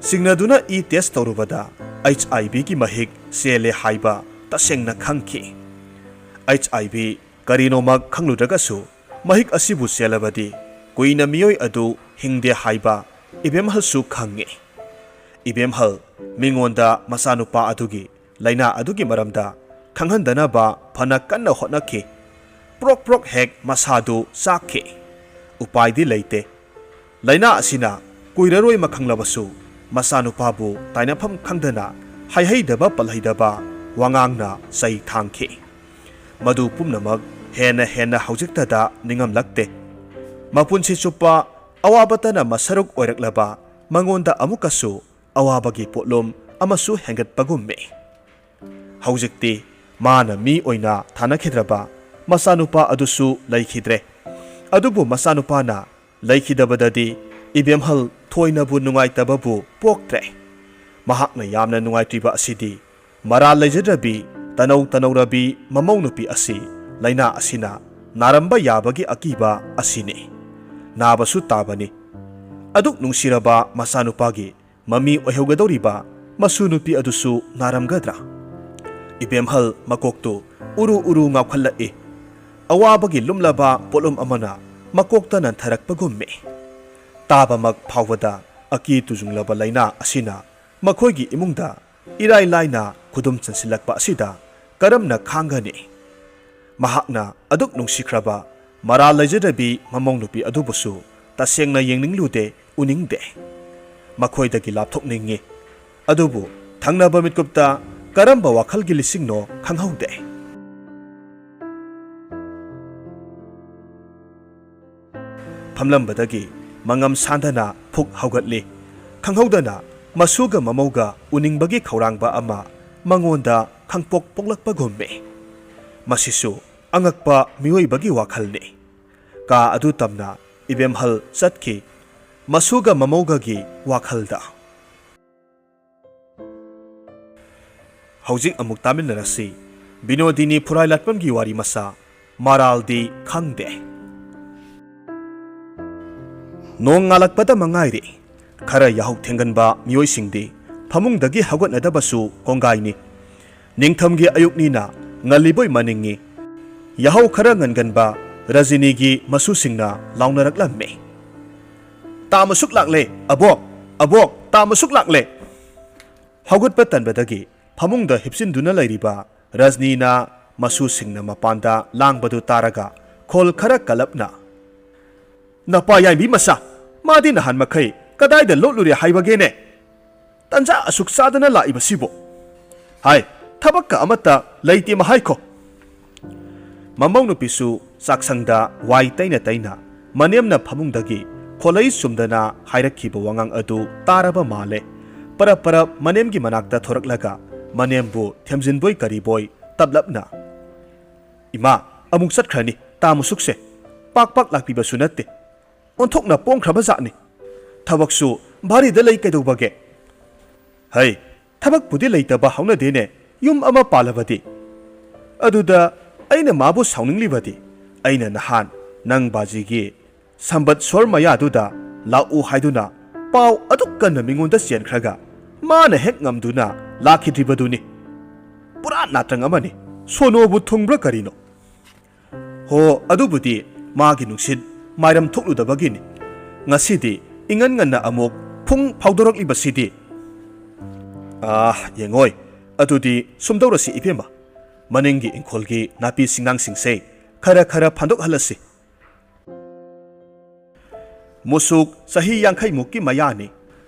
ꯆꯤꯡꯅꯗꯨꯅ ꯏ ꯇꯦꯁ ꯇꯧꯔꯨꯕꯗ ꯑꯩꯆ ꯑꯥꯏ ꯚꯤꯒꯤ ꯃꯍꯤꯛ ꯆꯦꯜꯂꯦ ꯍꯥꯏꯕ ꯇꯁꯦꯡꯅ ꯈꯪꯈꯤ꯫ ꯑꯩꯆ ꯑꯥꯏ ꯚꯤ ꯀꯔꯤꯅꯣꯃꯛ ꯈꯪꯂꯨꯗ꯭ꯔꯒꯁꯨ, ꯃꯍꯤꯛ ꯑꯁꯤꯕꯨ ꯆꯦꯜꯂꯕꯗꯤ ꯀꯨꯏꯅ ꯃꯤꯑꯣꯏ ꯑꯗꯨ ꯍꯤꯡꯗꯦ ꯍꯥꯏꯕ ꯏꯕꯦꯝꯍꯜꯁꯨ ꯈꯪꯉꯤ꯫ ꯏꯕꯦꯝꯍꯜ ꯃꯤꯉꯣꯟꯗ ꯃꯆꯥꯅꯨꯄꯥ ꯑꯗꯨꯒꯤ ꯂꯥꯏꯅꯥ ꯑꯗꯨꯒꯤ ꯃꯔꯝꯗ ꯈꯪꯍꯟꯗꯅꯕ ꯐꯅ ꯀꯟꯅ ꯍꯣꯠꯅꯈꯤ꯫ ꯄ꯭ꯔꯣꯛ ꯄ꯭ꯔꯣꯛ ꯍꯦꯛ ꯃꯁꯥꯗꯨ ꯆꯥꯛꯈꯤ꯫ ꯎꯄꯥꯏꯗꯤ ꯂꯩꯇꯦ꯫ ꯂꯥꯏꯅꯥ ꯑꯁꯤꯅ ꯀꯨꯏꯔꯔꯣꯏ ꯃꯈꯪꯂꯕꯁꯨ, ꯃꯆꯥꯅꯨꯄꯥꯕꯨ ꯇꯥꯏꯅꯐꯝ ꯈꯪꯗꯅ ꯍꯥꯏꯍꯩꯗꯕ ꯄꯜꯍꯩꯗꯕ ꯋꯥꯉꯥꯡꯅ ꯆꯩ ꯊꯥꯡꯈꯤ꯫ ꯃꯗꯨ ꯄꯨꯝꯅꯃꯛ ꯍꯦꯟꯅ ꯍꯦꯟꯅ ꯍꯧꯖꯤꯛꯇꯗ ꯅꯤꯡꯉꯝꯂꯛꯇꯦ꯫ ꯃꯄꯨꯟꯁꯤ ꯆꯨꯞꯄ ꯑꯋꯥꯕꯇꯅ ꯃꯁꯔꯨꯛ ꯑꯣꯏꯔꯛꯂꯕ ꯃꯉꯣꯟꯗ ꯑꯃꯨꯛꯀꯁꯨ ꯑꯋꯥꯕꯒꯤ ꯄꯣꯠꯂꯨꯝ ꯑꯃꯁꯨ ꯍꯦꯟꯒꯠꯄꯒꯨꯝꯃꯤ꯫ ꯍꯧꯖꯤꯛꯇꯤ ꯃꯥꯅ ꯃꯤ ꯑꯣꯏꯅ ꯊꯥꯅꯈꯤꯗ꯭ꯔꯕ ꯃꯆꯥꯅꯨꯄꯥ ꯑꯗꯨꯁꯨ ꯂꯩꯈꯤꯗ꯭ꯔꯦ꯫ ꯑꯗꯨꯕꯨ ꯃꯆꯥꯅꯨꯄꯥꯅ ꯂꯩꯈꯤꯗꯕꯗꯗꯤ ꯏꯕꯦꯝꯍꯜ ꯊꯣꯏꯅꯕꯨ ꯅꯨꯡꯉꯥꯏꯇꯕꯕꯨ ꯄꯣꯛꯇ꯭ꯔꯦ꯫ ꯃꯍꯥꯛꯅ ꯌꯥꯝꯅ ꯅꯨꯡꯉꯥꯏꯇ꯭ꯔꯤꯕ ꯑꯁꯤꯗꯤ ꯃꯔꯥꯜ ꯂꯩꯖꯗ꯭ꯔꯕꯤ ꯇꯅꯧ ꯇꯅꯧꯔꯕꯤ ꯃꯃꯧ ꯅꯨꯄꯤ ꯑꯁꯤ ꯂꯥꯏꯅꯥ ꯑꯁꯤꯅ ꯅꯥꯔꯝꯕ ꯌꯥꯕꯒꯤ ꯑꯀꯤꯕ ꯑꯁꯤꯅꯤ꯫ ꯅꯥꯕꯁꯨ ꯇꯥꯕꯅꯤ꯫ ꯑꯗꯨꯛ ꯅꯨꯡꯁꯤꯔꯕ ꯃꯆꯥꯅꯨꯄꯥꯒꯤ ꯃꯃꯤ ꯑꯣꯏꯍꯧꯒꯗꯧꯔꯤꯕ ꯃꯁꯨ ꯅꯨꯄꯤ ꯑꯗꯨꯁꯨ ꯅꯥꯔꯝꯒꯗ꯭ꯔꯥ? ꯏꯕꯦꯝꯍꯜ ꯃꯀꯣꯛꯇꯨ ꯎꯔꯨ ꯎꯔꯨ ꯉꯥꯎꯈꯠꯂꯛꯏ꯫ ꯑꯋꯥꯕꯒꯤ ꯂꯨꯝꯂꯕ ꯄꯣꯠꯂꯨꯝ ꯑꯃꯅ ꯃꯀꯣꯛꯇ ꯅꯟꯊꯔꯛꯄꯒꯨꯝꯃꯤ꯫ ꯇꯥꯕꯃꯛ ꯐꯥꯎꯕꯗ ꯑꯀꯤ ꯇꯨꯖꯨꯡꯂꯕ ꯂꯥꯏꯅꯥ ꯑꯁꯤꯅ ꯃꯈꯣꯏꯒꯤ ꯏꯃꯨꯡꯗ ꯏꯔꯥꯏ ꯂꯥꯏꯅ ꯈꯨꯗꯨꯝ ꯆꯟꯁꯤꯜꯂꯛꯄ ꯑꯁꯤꯗ ꯀꯔꯝꯅ ꯈꯥꯡꯒꯅꯤ? ꯃꯍꯥꯛꯅ ꯑꯗꯨꯛ ꯅꯨꯡꯁꯤꯈ꯭ꯔꯕ ꯃꯔꯥꯜ ꯂꯩꯖꯗꯕꯤ ꯃꯃꯧ ꯅꯨꯄꯤ ꯑꯗꯨꯕꯨꯁꯨ ꯇꯁꯦꯡꯅ ꯌꯦꯡꯅꯤꯡꯂꯨꯗꯦ, ꯎꯅꯤꯡꯗꯦ꯫ ꯃꯈꯣꯏꯗꯒꯤ ꯂꯥꯞꯊꯣꯛꯅꯤꯡꯏ꯫ ꯑꯗꯨꯕꯨ ꯊꯪꯅꯕ ꯃꯤꯠꯀꯨꯞꯇ ꯀꯔꯝꯕ ꯋꯥꯈꯜꯒꯤ ꯂꯤꯁꯤꯡꯅꯣ ꯈꯪꯍꯧꯗꯦ꯫ ꯐꯝꯂꯝꯕꯗꯒꯤ ꯃꯉꯝ ꯁꯥꯟꯗꯅ ꯐꯨꯛ ꯍꯧꯒꯠꯂꯤ꯫ ꯈꯪꯍꯧꯗꯅ ꯃꯁꯨꯒ ꯃꯃꯧꯒ ꯎꯅꯤꯡꯕꯒꯤ ꯈꯧꯔꯥꯡꯕ ꯑꯃ ꯃꯉꯣꯟꯗ ꯈꯪꯄꯣꯛ ꯄꯣꯛꯂꯛꯄꯒꯨꯝꯃꯤ꯫ ꯃꯁꯤꯁꯨ ꯑꯉꯛꯄ ꯃꯤꯑꯣꯏꯕꯒꯤ ꯋꯥꯈꯜꯅꯤ꯫ ꯀꯥ ꯑꯗꯨ ꯇꯝꯅ ꯏꯕꯦꯝꯍꯜ ꯆꯠꯈꯤ꯫ ꯃꯁꯨꯒ ꯃꯃꯧꯒꯒꯤ ꯋꯥꯈꯜꯗ꯫ ꯍꯧꯖꯤꯛ ꯑꯃꯨꯛ ꯇꯥꯃꯤꯟꯅꯔꯁꯤ ꯕꯤꯅꯣꯗꯤꯅꯤ ꯐꯨꯔꯥꯏ ꯂꯥꯠꯄꯝꯒꯤ ꯋꯥꯔꯤ ꯃꯆꯥ, ꯃꯔꯥꯜꯗꯤ ꯈꯪꯗꯦ꯫ ꯅꯣꯡ ꯉꯥꯜꯂꯛꯄꯗ ꯃꯉꯥꯏꯔꯦ꯫ ꯈꯔ ꯌꯥꯍꯧ ꯊꯦꯡꯒꯟꯕ ꯃꯤꯑꯣꯏꯁꯤꯡꯗꯤ ꯐꯃꯨꯡꯗꯒꯤ ꯍꯧꯒꯠꯅꯗꯕꯁꯨ ꯀꯣꯡꯒꯥꯏꯅꯤ꯫ ꯅꯤꯡꯊꯝꯒꯤ ꯑꯌꯨꯛꯅꯤꯅ ꯉꯜꯂꯤꯕꯣꯏ ꯃꯅꯤꯡꯏ꯫ ꯌꯥꯍꯧ ꯈꯔ ꯉꯟꯒꯟꯕ ꯔꯖꯤꯅꯤꯒꯤ ꯃꯁꯨꯁꯤꯡꯅ ꯂꯥꯎꯅꯔꯛꯂꯝꯃꯤ꯫ "ꯇꯥ ꯃꯁꯨꯛ ꯂꯥꯛꯂꯦ, ꯑꯕꯣꯛ! ꯑꯕꯣꯛ, ꯇꯥ ꯃꯁꯨꯛ ꯂꯥꯛꯂꯦ!" ꯍꯧꯒꯠꯄ ꯇꯟꯕꯗꯒꯤ ꯐꯃꯨꯡꯗ ꯍꯤꯞꯆꯤꯟꯗꯨꯅ ꯂꯩꯔꯤꯕ ꯔꯖꯅꯤꯅ ꯃꯁꯨꯁꯤꯡꯅ ꯃꯄꯥꯟꯗ ꯂꯥꯡꯕꯗꯨ ꯇꯥꯔꯒ ꯈꯣꯜ ꯈꯔ ꯀꯜꯂꯞꯅ, "ꯅꯄꯥ ꯌꯥꯏꯕꯤ ꯃꯆꯥ, ꯃꯥꯗꯤ ꯅꯍꯥꯟ ꯃꯈꯩ ꯀꯗꯥꯏꯗ ꯂꯣꯠꯂꯨꯔꯦ ꯍꯥꯏꯕꯒꯦꯅꯦ? ꯇꯟꯖꯥ ꯑꯁꯨꯛ ꯆꯥꯗꯅ ꯂꯥꯛꯏꯕꯁꯤꯕꯨ? ꯍꯥꯏ, ꯊꯕꯛꯀ ꯑꯃꯠꯇ ꯂꯩꯇꯦ ꯃꯍꯥꯏꯈꯣ!" ꯃꯃꯧ ꯅꯨꯄꯤꯁꯨ ꯆꯥꯛꯁꯪꯗ ꯋꯥꯏ ꯇꯩꯅ ꯇꯩꯅ ꯃꯅꯦꯝꯅ ꯐꯃꯨꯡꯗꯒꯤ ꯈꯣꯂꯩ ꯆꯨꯝꯗꯅ ꯍꯥꯏꯔꯛꯈꯤꯕ ꯋꯥꯉꯥꯡ ꯑꯗꯨ ꯇꯥꯔꯕ ꯃꯥꯜꯂꯦ꯫ ꯄꯔꯞ ꯄꯔꯞ ꯃꯅꯦꯝꯒꯤ ꯃꯅꯥꯛꯇ ꯊꯣꯔꯛꯂꯒ ꯃꯅꯦꯝꯕꯨ ꯊꯦꯝꯖꯤꯟꯕꯣꯏ ꯀꯔꯤꯕꯣꯏ ꯇꯞꯂꯞꯅ, "ꯏꯃꯥ, ꯑꯃꯨꯛ ꯆꯠꯈ꯭ꯔꯅꯤ꯫ ꯇꯥ ꯃꯨꯁꯨꯛꯁꯦ ꯄꯥꯛ ꯄꯥꯛ ꯂꯥꯛꯄꯤꯕꯁꯨ ꯅꯠꯇꯦ꯫ ꯑꯣꯟꯊꯣꯛꯅ ꯄꯣꯡꯈ꯭ꯔꯕ ꯖꯥꯠꯅꯤ꯫ ꯊꯕꯛꯁꯨ ꯚꯥꯔꯤꯗ ꯂꯩ ꯀꯩꯗꯧꯕꯒꯦ? ꯍꯩ, ꯊꯕꯛꯄꯨꯗꯤ ꯂꯩꯇꯕ ꯍꯧꯅꯗꯦꯅꯦ, ꯌꯨꯝ ꯑꯃ ꯄꯥꯜꯂꯕꯗꯤ꯫ ꯑꯗꯨꯗ ꯑꯩꯅ ꯃꯥꯕꯨ ꯁꯥꯎꯅꯤꯡꯂꯤꯕꯗꯤ, ꯑꯩꯅ ꯅꯍꯥꯟ ꯅꯪ ꯕꯥꯖꯤꯒꯤ ꯁꯝꯕꯠ ꯁꯣꯔ ꯃꯌꯥꯗꯨꯗ ꯂꯥꯛꯎ ꯍꯥꯏꯗꯨꯅ ꯄꯥꯎ ꯑꯗꯨꯛ ꯀꯟꯅ ꯃꯤꯉꯣꯟꯗ ꯆꯦꯟꯈ꯭ꯔꯒ, ꯃꯥꯅ ꯍꯦꯛ ꯉꯝꯗꯨꯅ ꯂꯥꯛꯈꯤꯗ꯭ꯔꯤꯕꯗꯨꯅꯤ꯫ ꯄꯨꯔꯥ ꯅꯥꯇꯪ ꯑꯃꯅꯤ꯫ ꯁꯣꯅꯣꯕꯨ ꯊꯨꯡꯕ꯭ꯔꯥ ꯀꯔꯤꯅꯣ? ꯍꯣ, ꯑꯗꯨꯕꯨꯗꯤ ꯃꯥꯒꯤ ꯅꯨꯡꯁꯤꯠ ꯃꯥꯏꯔꯝ ꯊꯣꯛꯂꯨꯗꯕꯒꯤꯅꯤ꯫ ꯉꯁꯤꯗꯤ ꯏꯉꯟ ꯉꯟꯅ ꯑꯃꯨꯛ ꯐꯨꯡ ꯐꯥꯎꯗꯣꯔꯛꯂꯤꯕꯁꯤꯗꯤ꯫ ꯑꯥ, ꯌꯦꯡꯉꯣꯏ꯫ ꯑꯗꯨꯗꯤ ꯁꯨꯝꯗꯧꯔꯁꯤ ꯏꯕꯦꯝꯃ꯫ ꯃꯅꯤꯡꯒꯤ ꯏꯪꯈꯣꯜꯒꯤ ꯅꯥꯄꯤ ꯁꯤꯡꯅꯥꯡꯁꯤꯡꯁꯦ ꯈꯔ ꯈꯔ ꯐꯥꯟꯗꯣꯛꯍꯜꯂꯁꯤ꯫ ꯃꯨꯁꯨꯛ ꯆꯍꯤ ꯌꯥꯡꯈꯩꯃꯨꯛꯀꯤ ꯃꯌꯥꯅꯤ꯫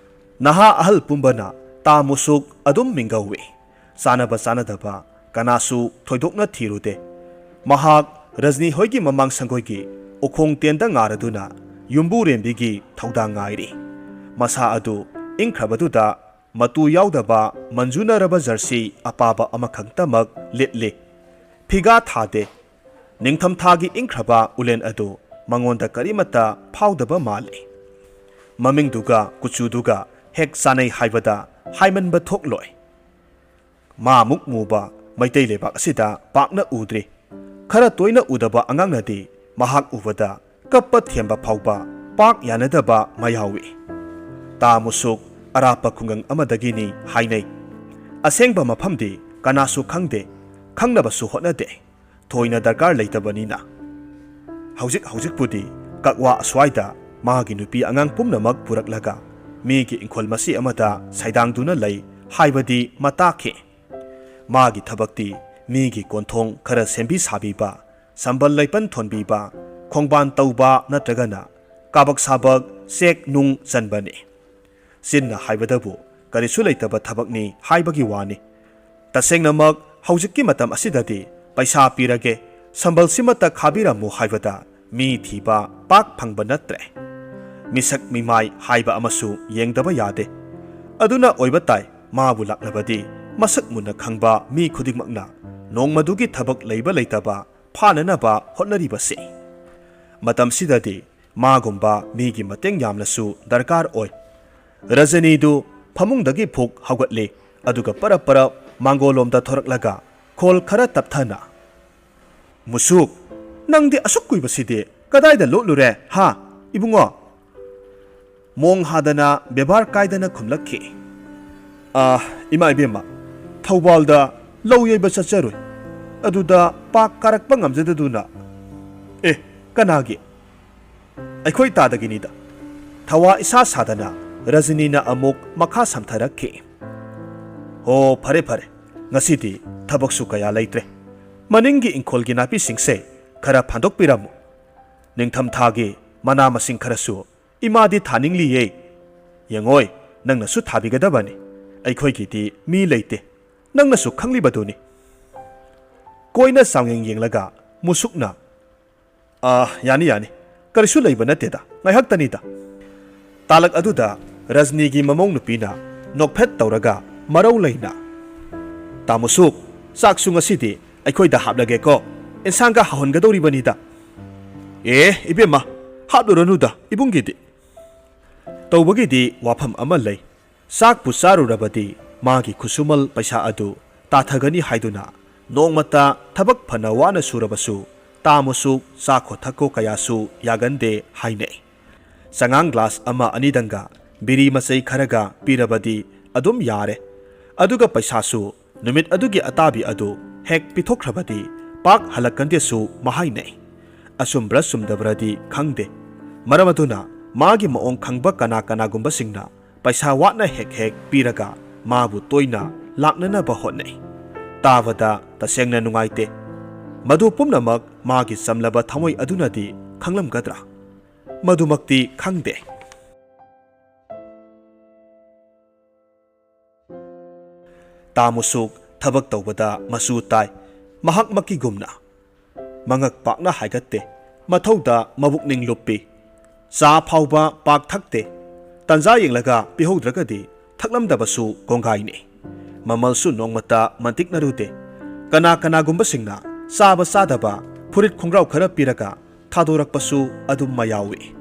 ꯅꯍꯥ ꯑꯍꯜ ꯄꯨꯝꯕꯅ ꯇꯥ ꯃꯨꯁꯨꯛ ꯑꯗꯨꯝ ꯃꯤꯡꯒꯧꯏ꯫ ꯆꯥꯅꯕ ꯆꯥꯅꯗꯕ ꯀꯅꯥꯁꯨ ꯊꯣꯏꯗꯣꯛꯅ ꯊꯤꯔꯨꯗꯦ꯫ ꯃꯍꯥꯛ ꯔꯖꯅꯤ ꯍꯣꯏꯒꯤ ꯃꯃꯥꯡ ꯁꯪꯒꯣꯏꯒꯤ ꯎꯈꯣꯡ ꯇꯦꯟꯗ ꯉꯥꯔꯗꯨꯅ ꯌꯨꯝꯕꯨꯔꯦꯝꯕꯤꯒꯤ ꯊꯧꯗꯥꯡ ꯉꯥꯏꯔꯤ꯫ ꯃꯁꯥ ꯑꯗꯨ ꯏꯪꯈ꯭ꯔꯕꯗꯨꯗ ꯃꯇꯨ ꯌꯥꯎꯗꯕ ꯃꯟꯖꯨꯅꯔꯕ ꯖꯔꯁꯤ ꯑꯄꯥꯕ ꯑꯃꯈꯛꯇꯃꯛ ꯂꯤꯠꯂꯤ꯫ ꯐꯤꯒꯥ ꯊꯥꯗꯦ꯫ ꯅꯤꯡꯊꯝꯊꯥꯒꯤ ꯏꯪꯈ꯭ꯔꯕ ꯎꯂꯦꯟ ꯑꯗꯨ ꯃꯉꯣꯟꯗ ꯀꯔꯤꯃꯠꯇ ꯐꯥꯎꯗꯕ ꯃꯥꯜꯂꯤ꯫ ꯃꯃꯤꯡꯗꯨꯒ ꯀꯨꯆꯨꯗꯨꯒ ꯍꯦꯛ ꯆꯥꯅꯩ ꯍꯥꯏꯕꯗ ꯍꯥꯏꯃꯟꯕ ꯊꯣꯛꯂꯣꯏ꯫ ꯃꯥꯃꯨꯛ ꯃꯨꯕ ꯃꯩꯇꯩ ꯂꯩꯕꯥꯛ ꯑꯁꯤꯗ ꯄꯥꯛꯅ ꯎꯗ꯭ꯔꯤ꯫ ꯈꯔ ꯇꯣꯏꯅ ꯎꯗꯕ ꯑꯉꯥꯡꯅꯗꯤ ꯃꯍꯥꯛ ꯎꯕꯗ ꯀꯞꯄ ꯊꯦꯝꯕ ꯐꯥꯎꯕ ꯄꯥꯛ ꯌꯥꯅꯗꯕ ꯃꯌꯥꯎꯏ꯫ ꯇꯥ ꯃꯨꯁꯨꯛ ꯑꯔꯥꯞꯄ ꯈꯨꯡꯒꯪ ꯑꯃꯗꯒꯤꯅꯤ ꯍꯥꯏꯅꯩ꯫ ꯑꯁꯦꯡꯕ ꯃꯐꯝꯗꯤ ꯀꯅꯥꯁꯨ ꯈꯪꯗꯦ, ꯈꯪꯅꯕꯁꯨ ꯍꯣꯠꯅꯗꯦ꯫ ꯊꯣꯏꯅ ꯗꯔꯀꯥꯔ ꯂꯩꯇꯕꯅꯤꯅ꯫ ꯍꯧꯖꯤꯛ ꯍꯧꯖꯤꯛꯄꯨꯗꯤ ꯀꯛꯋꯥ ꯑꯁ꯭ꯋꯥꯏꯗ ꯃꯥꯒꯤ ꯅꯨꯄꯤ ꯑꯉꯥꯡ ꯄꯨꯝꯅꯃꯛ ꯄꯨꯔꯛꯂꯒ ꯃꯤꯒꯤ ꯏꯪꯈꯣꯜ ꯃꯆꯦ ꯑꯃꯗ ꯁꯩꯗꯥꯡꯗꯨꯅ ꯂꯩ ꯍꯥꯏꯕꯗꯤ ꯃꯇꯥꯈꯤ꯫ ꯃꯥꯒꯤ ꯊꯕꯛꯇꯤ ꯃꯤꯒꯤ ꯀꯣꯟꯊꯣꯡ ꯈꯔ ꯁꯦꯝꯕꯤ ꯁꯥꯕꯤꯕ, ꯁꯝꯕꯜ ꯂꯩꯄꯟ ꯊꯣꯟꯕꯤꯕ, ꯈꯣꯡꯕꯥꯟ ꯇꯧꯕ ꯅꯠꯇ꯭ꯔꯒꯅ ꯀꯥꯕꯛ ꯁꯥꯕꯛ ꯆꯦꯛ ꯅꯨꯡ ꯆꯟꯕꯅꯤ꯫ ꯆꯤꯟꯅ ꯍꯥꯏꯕꯗꯕꯨ ꯀꯔꯤꯁꯨ ꯂꯩꯇꯕ ꯊꯕꯛꯅꯤ ꯍꯥꯏꯕꯒꯤ ꯋꯥꯅꯤ꯫ ꯇꯁꯦꯡꯅꯃꯛ ꯍꯧꯖꯤꯛꯀꯤ ꯃꯇꯝ ꯑꯁꯤꯗꯗꯤ ꯄꯩꯁꯥ ꯄꯤꯔꯒꯦ, ꯁꯝꯕꯜꯁꯤꯃꯠꯇ ꯈꯥꯕꯤꯔꯝꯃꯨ ꯍꯥꯏꯕꯗ ꯃꯤ ꯊꯤꯕ ꯄꯥꯛ ꯐꯪꯕ ꯅꯠꯇ꯭ꯔꯦ꯫ ꯃꯤꯁꯛ ꯃꯤꯃꯥꯏ ꯍꯥꯏꯕ ꯑꯃꯁꯨ ꯌꯦꯡꯗꯕ ꯌꯥꯗꯦ꯫ ꯑꯗꯨꯅ ꯑꯣꯏꯕ ꯇꯥꯏ ꯃꯥꯕꯨ ꯂꯥꯛꯅꯕꯗꯤ ꯃꯁꯛ ꯃꯨꯟꯅ ꯈꯪꯕ ꯃꯤ ꯈꯨꯗꯤꯡꯃꯛꯅ ꯅꯣꯡꯃꯗꯨꯒꯤ ꯊꯕꯛ ꯂꯩꯕ ꯂꯩꯇꯕ ꯐꯥꯅꯅꯕ ꯍꯣꯠꯅꯔꯤꯕꯁꯤ꯫ ꯃꯇꯝꯁꯤꯗꯗꯤ ꯃꯥꯒꯨꯝꯕ ꯃꯤꯒꯤ ꯃꯇꯦꯡ ꯌꯥꯝꯅꯁꯨ ꯗꯔꯀꯥꯔ ꯑꯣꯏ꯫ ꯔꯖꯅꯤꯗꯨ ꯐꯃꯨꯡꯗꯒꯤ ꯐꯨꯛ ꯍꯧꯒꯠꯂꯤ, ꯑꯗꯨꯒ ꯄꯔꯞ ꯄꯔꯞ ꯃꯥꯡꯒꯣꯜꯂꯣꯝꯗ ꯊꯣꯔꯛꯂꯒ ꯈꯣꯜ ꯈꯔ ꯇꯞꯊꯅ, ꯃꯨꯁꯨꯛ, ꯅꯪꯗꯤ ꯑꯁꯨꯛ ꯀꯨꯏꯕꯁꯤꯗꯤ ꯀꯗꯥꯏꯗ ꯂꯣꯠꯂꯨꯔꯦ, ꯍꯥ, ꯏꯕꯨꯡꯉꯣ? ꯃꯣꯡ ꯍꯥꯗꯅ ꯕꯦꯕꯥꯔ ꯀꯥꯏꯗꯅ ꯈꯨꯝꯂꯛꯈꯤ꯫ "ꯑꯥ, ꯏꯃꯥ ꯏꯕꯦꯝꯃ, ꯊꯧꯕꯥꯜꯗ ꯂꯧ ꯌꯩꯕ ꯆꯠꯆꯔꯨꯏ꯫ ꯑꯗꯨꯗ ꯄꯥꯛ ꯀꯥꯔꯛꯄ ꯉꯝꯖꯗꯗꯨꯅ꯫" "ꯑꯦ, ꯀꯅꯥꯒꯤ?" "ꯑꯩꯈꯣꯏ ꯇꯥꯗꯒꯤꯅꯤꯗ꯫" ꯊꯋꯥ ꯏꯁꯥ ꯁꯥꯗꯅ ꯔꯖꯅꯤꯅ ꯑꯃꯨꯛ ꯃꯈꯥ ꯁꯝꯊꯔꯛꯈꯤ꯫ "ꯍꯣ, ꯐꯔꯦ ꯐꯔꯦ, ꯉꯁꯤꯗꯤ ꯊꯕꯛꯁꯨ ꯀꯌꯥ ꯂꯩꯇ꯭ꯔꯦ꯫ ꯃꯅꯤꯡꯒꯤ ꯏꯪꯈꯣꯜꯒꯤ ꯅꯥꯄꯤꯁꯤꯡꯁꯦ ꯈꯔ ꯐꯥꯟꯗꯣꯛꯄꯤꯔꯝꯃꯨ꯫ ꯅꯤꯡꯊꯝꯊꯥꯒꯤ ꯃꯅꯥ ꯃꯁꯤꯡ ꯈꯔꯁꯨ ꯏꯃꯥꯗꯤ ꯊꯥꯅꯤꯡꯂꯤꯌꯦ꯫ ꯌꯦꯡꯉꯣꯏ, ꯅꯪꯅꯁꯨ ꯊꯥꯕꯤꯒꯗꯕꯅꯤ, ꯑꯩꯈꯣꯏꯒꯤꯗꯤ ꯃꯤ ꯂꯩꯇꯦ, ꯅꯪꯅꯁꯨ ꯈꯪꯂꯤꯕꯗꯨꯅꯤ꯫" ꯀꯣꯏꯅ ꯆꯥꯡꯌꯦꯡ ꯌꯦꯡꯂꯒ ꯃꯨꯁꯨꯛꯅ, "ꯑꯥ, ꯌꯥꯅꯤ, ꯌꯥꯅꯤ, ꯀꯔꯤꯁꯨ ꯂꯩꯕ ꯅꯠꯇꯦꯗ, ꯉꯥꯏꯍꯥꯛꯇꯅꯤꯗ꯫" ꯇꯥꯂꯛ ꯑꯗꯨꯗ ꯔꯖꯅꯤꯒꯤ ꯃꯃꯧ ꯅꯨꯄꯤꯅ ꯅꯣꯛꯐꯦꯠ ꯇꯧꯔꯒ ꯃꯔꯧ ꯂꯩꯅ, "ꯇꯥ ꯃꯨꯁꯨꯛ, ꯆꯥꯛꯁꯨ ꯉꯁꯤꯗꯤ ꯑꯩꯈꯣꯏꯗ ꯍꯥꯞꯂꯒꯦꯀꯣ, ꯏꯟꯁꯥꯡꯒ ꯍꯥꯎꯍꯟꯒꯗꯧꯔꯤꯕꯅꯤꯗ꯫" "ꯑꯦ, ꯏꯕꯦꯝꯃ, ꯍꯥꯞꯂꯨꯔꯅꯨꯗ ꯏꯕꯨꯡꯒꯤꯗꯤ꯫ ꯇꯧꯕꯒꯤꯗꯤ ꯋꯥꯐꯝ ꯑꯃ ꯂꯩ꯫ ꯆꯥꯛꯄꯨ ꯆꯥꯔꯨꯔꯕꯗꯤ ꯃꯥꯒꯤ ꯈꯨꯠꯁꯨꯃꯜ ꯄꯩꯁꯥ ꯑꯗꯨ ꯇꯥꯊꯒꯅꯤ ꯍꯥꯏꯗꯨꯅ ꯅꯣꯡꯃꯇ ꯊꯕꯛ ꯐꯅ ꯋꯥꯅ ꯁꯨꯔꯕꯁꯨ ꯇꯥ ꯃꯨꯁꯨꯛ ꯆꯥꯈꯣ ꯊꯛꯈꯣ ꯀꯌꯥꯁꯨ ꯌꯥꯒꯟꯗꯦ ꯍꯥꯏꯅꯩ꯫ ꯆꯉꯥꯡ ꯒ꯭ꯂꯥꯁ ꯑꯃ ꯑꯅꯤꯗꯪꯒ ꯕꯤꯔꯤ ꯃꯆꯩ ꯈꯔꯒ ꯄꯤꯔꯕꯗꯤ ꯑꯗꯨꯝ ꯌꯥꯔꯦ꯫ ꯑꯗꯨꯒ ꯄꯩꯁꯥꯁꯨ ꯅꯨꯃꯤꯠ ꯑꯗꯨꯒꯤ ꯑꯇꯥꯕꯤ ꯑꯗꯨ ꯍꯦꯛ ꯄꯤꯊꯣꯛꯈ꯭ꯔꯕꯗꯤ ꯄꯥꯛ ꯍꯜꯂꯛꯀꯟꯗꯦꯁꯨ ꯃꯍꯥꯏꯅꯩ꯫ ꯑꯆꯨꯝꯕ꯭ꯔꯥ ꯆꯨꯝꯗꯕ꯭ꯔꯥꯗꯤ ꯈꯪꯗꯦ꯫ ꯃꯔꯝ ꯑꯗꯨꯅ ꯃꯥꯒꯤ ꯃꯑꯣꯡ ꯈꯪꯕ ꯀꯅꯥ ꯀꯅꯥꯒꯨꯝꯕꯁꯤꯡꯅ ꯄꯩꯁꯥ ꯋꯥꯠꯅ ꯍꯦꯛ ꯍꯦꯛ ꯄꯤꯔꯒ ꯃꯥꯕꯨ ꯇꯣꯏꯅ ꯂꯥꯛꯅꯅꯕ ꯍꯣꯠꯅꯩ꯫ ꯇꯥꯕꯗ ꯇꯁꯦꯡꯅ ꯅꯨꯡꯉꯥꯏꯇꯦ꯫ ꯃꯗꯨ ꯄꯨꯝꯅꯃꯛ ꯃꯥꯒꯤ ꯆꯝꯂꯕ ꯊꯃꯣꯏ ꯑꯗꯨꯅꯗꯤ ꯈꯪꯂꯝꯒꯗ꯭ꯔꯥ? ꯃꯗꯨꯃꯛꯇꯤ ꯈꯪꯗꯦ꯫ ꯇꯥ ꯃꯨꯁꯨꯛ ꯊꯕꯛ ꯇꯧꯕꯗ ꯃꯆꯨ ꯇꯥꯏ꯫ ꯃꯍꯥꯛꯃꯛꯀꯤꯒꯨꯝꯅ ꯃꯉꯛ ꯄꯥꯛꯅ ꯍꯥꯏꯒꯠꯇꯦ꯫ ꯃꯊꯧꯗ ꯃꯕꯨꯛꯅꯤꯡ ꯂꯨꯞꯄꯤ꯫ ꯆꯥ ꯐꯥꯎꯕ ꯄꯥꯛ ꯊꯛꯇꯦ꯫ ꯇꯟꯖꯥ ꯌꯦꯡꯂꯒ ꯄꯤꯍꯧꯗ꯭ꯔꯒꯗꯤ ꯊꯛꯂꯝꯗꯕꯁꯨ ꯀꯣꯡꯒꯥꯏꯅꯤ꯫ ꯃꯃꯜꯁꯨ ꯅꯣꯡꯃꯇ ꯃꯟꯇꯤꯛꯅꯔꯨꯗꯦ꯫ ꯀꯅꯥ ꯀꯅꯥꯒꯨꯝꯕꯁꯤꯡꯅ ꯆꯥꯕ ꯆꯥꯗꯕ ꯐꯨꯔꯤꯠ ꯈꯣꯡꯒ꯭ꯔꯥꯎ ꯈꯔ ꯄꯤꯔꯒ ꯊꯥꯗꯣꯔꯛꯄꯁꯨ ꯑꯗꯨꯝ ꯃꯌꯥꯎꯏ꯫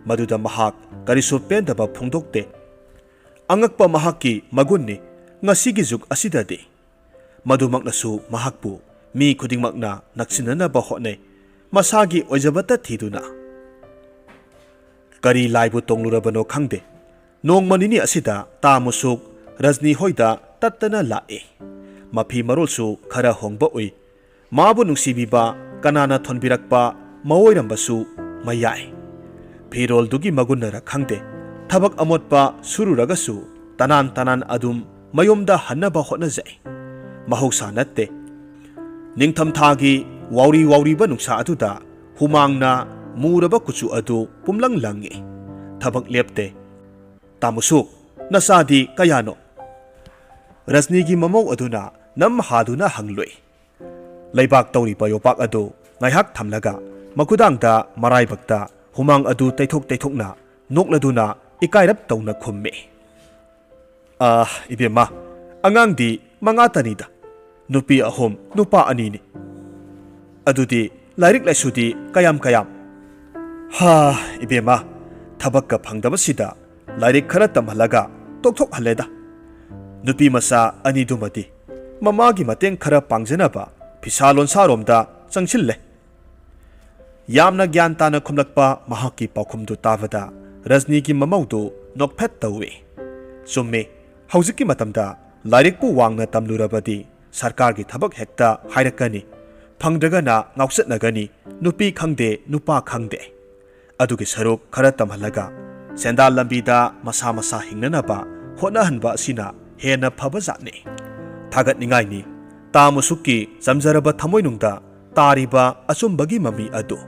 ꯃꯗꯨꯗ ꯃꯍꯥꯛ ꯀꯔꯤꯁꯨ ꯄꯦꯟꯗꯕ ꯐꯣꯡꯗꯣꯛꯇꯦ꯫ ꯑꯉꯛꯄ ꯃꯍꯥꯛꯀꯤ ꯃꯒꯨꯟꯅꯤ ꯉꯁꯤꯒꯤ ꯖꯨꯒ ꯑꯁꯤꯗꯗꯤ꯫ ꯃꯗꯨꯃꯛꯅꯁꯨ ꯃꯍꯥꯛꯄꯨ ꯃꯤ ꯈꯨꯗꯤꯡꯃꯛꯅ ꯅꯛꯁꯤꯟꯅꯅꯕ ꯍꯣꯠꯅꯩ, ꯃꯁꯥꯒꯤ ꯑꯣꯏꯖꯕꯇ ꯊꯤꯗꯨꯅ꯫ ꯀꯔꯤ ꯂꯥꯏꯕꯨ ꯇꯣꯡꯂꯨꯔꯕꯅꯣ ꯈꯪꯗꯦ, ꯅꯣꯡꯃ ꯅꯤꯅꯤ ꯑꯁꯤꯗ ꯇꯥ ꯃꯨꯁꯨꯛ ꯔꯖꯅꯤ ꯍꯣꯏꯗ ꯇꯠꯇꯅ ꯂꯥꯛꯏ꯫ ꯃꯐꯤ ꯃꯔꯣꯜꯁꯨ ꯈꯔ ꯍꯣꯡꯕ ꯎꯏ꯫ ꯃꯥꯕꯨ ꯅꯨꯡꯁꯤꯕꯤꯕ ꯀꯅꯥꯅ ꯊꯣꯟꯕꯤꯔꯛꯄ ꯃꯑꯣꯏꯔꯝꯕꯁꯨ ꯃꯌꯥꯏ꯫ ꯐꯤꯔꯣꯜꯗꯨꯒꯤ ꯃꯒꯨꯟꯅꯔ ꯈꯪꯗꯦ, ꯊꯕꯛ ꯑꯃꯣꯠꯄ ꯁꯨꯔꯨꯔꯒꯁꯨ ꯇꯅꯥꯟ ꯇꯅꯥꯟ ꯑꯗꯨꯝ ꯃꯌꯨꯝꯗ ꯍꯟꯅꯕ ꯍꯣꯠꯅꯖꯩ꯫ ꯃꯍꯧꯁꯥ ꯅꯠꯇꯦ꯫ ꯅꯤꯡꯊꯝꯊꯥꯒꯤ ꯋꯥꯎꯔꯤ ꯋꯥꯎꯔꯤꯕ ꯅꯨꯡꯁꯥ ꯑꯗꯨꯗ ꯍꯨꯃꯥꯡꯅ ꯃꯨꯔꯕ ꯀꯨꯆꯨ ꯑꯗꯨ ꯄꯨꯝꯂꯪ ꯂꯪꯏ꯫ ꯊꯕꯛ ꯂꯦꯞꯇꯦ꯫ "ꯇꯥꯃꯨꯁꯨ, ꯅꯆꯥꯗꯤ ꯀꯌꯥꯅꯣ?" ꯔꯖꯅꯤꯒꯤ ꯃꯃꯧ ꯑꯗꯨꯅ ꯅꯝ ꯍꯥꯗꯨꯅ ꯍꯪꯂꯨꯏ꯫ ꯂꯩꯕꯥꯛ ꯇꯧꯔꯤꯕ ꯌꯣꯄꯥꯛ ꯑꯗꯨ ꯉꯥꯏꯍꯥꯛ ꯊꯝꯂꯒ ꯃꯈꯨꯗꯥꯡꯗ ꯃꯔꯥꯏꯕꯛꯇ ꯍꯨꯃꯥꯡ ꯑꯗꯨ ꯇꯩꯊꯣꯛ ꯇꯩꯊꯣꯛꯅ ꯅꯣꯛꯂꯗꯨꯅ ꯏꯀꯥꯏꯔꯞ ꯇꯧꯅ ꯈꯨꯝꯃꯤ꯫ "ꯑꯥ, ꯏꯕꯦꯝꯃ, ꯑꯉꯥꯡꯗꯤ ꯃꯉꯥꯇꯅꯤꯗ, ꯅꯨꯄꯤ ꯑꯍꯨꯝ, ꯅꯨꯄꯥ ꯑꯅꯤꯅꯤ꯫ ꯑꯗꯨꯗꯤ ꯂꯥꯏꯔꯤꯛ ꯂꯥꯏꯁꯨꯗꯤ ꯀꯌꯥꯝ ꯀꯌꯥꯝ?" "ꯍꯥ, ꯏꯕꯦꯝꯃ, ꯊꯕꯛꯀ ꯐꯪꯗꯕꯁꯤꯗ ꯂꯥꯏꯔꯤꯛ ꯈꯔ ꯇꯝꯍꯜꯂꯒ ꯇꯣꯛꯊꯣꯛꯍꯜꯂꯦꯗ꯫ ꯅꯨꯄꯤ ꯃꯆꯥ ꯑꯅꯤꯗꯨꯃꯗꯤ ꯃꯃꯥꯒꯤ ꯃꯇꯦꯡ ꯈꯔ ꯄꯥꯡꯖꯅꯕ ꯐꯤꯁꯥ ꯂꯣꯟꯁꯥꯔꯣꯝꯗ ꯆꯪꯁꯤꯜꯂꯦ꯫" ꯌꯥꯝꯅ ꯒ꯭ꯌꯥꯟ ꯇꯥꯅ ꯈꯨꯝꯂꯛꯄ ꯃꯍꯥꯛꯀꯤ ꯄꯥꯎꯈꯨꯝꯗꯨ ꯇꯥꯕꯗ ꯔꯖꯅꯤꯒꯤ ꯃꯃꯧꯗꯨ ꯅꯣꯛꯐꯦꯠ ꯇꯧꯏ꯫ ꯆꯨꯝꯃꯤ, ꯍꯧꯖꯤꯛꯀꯤ ꯃꯇꯝꯗ ꯂꯥꯏꯔꯤꯛꯄꯨ ꯋꯥꯡꯅ ꯇꯝꯂꯨꯔꯕꯗꯤ ꯁꯔꯀꯥꯔꯒꯤ ꯊꯕꯛ ꯍꯦꯛꯇ ꯍꯥꯏꯔꯛꯀꯅꯤ, ꯐꯪꯗ꯭ꯔꯒꯅ ꯉꯥꯎꯆꯠꯅꯒꯅꯤ, ꯅꯨꯄꯤ ꯈꯪꯗꯦ, ꯅꯨꯄꯥ ꯈꯪꯗꯦ꯫ ꯑꯗꯨꯒꯤ ꯁꯔꯨꯛ ꯈꯔ ꯇꯝꯍꯜꯂꯒ ꯁꯦꯟꯗꯥꯟ ꯂꯝꯕꯤꯗ ꯃꯁꯥ ꯃꯁꯥ ꯍꯤꯡꯅꯅꯕ ꯍꯣꯠꯅꯍꯟꯕ ꯑꯁꯤꯅ ꯍꯦꯟꯅ ꯐꯕ ꯖꯥꯠꯅꯤ꯫ ꯊꯥꯒꯠꯅꯤꯡꯉꯥꯏꯅꯤ ꯇꯥ ꯃꯨꯁꯨꯛꯀꯤ ꯆꯝꯖꯔꯕ ꯊꯃꯣꯏꯅꯨꯡꯗ ꯇꯥꯔꯤꯕ ꯑꯆꯨꯝꯕꯒꯤ ꯃꯃꯤ ꯑꯗꯨ꯫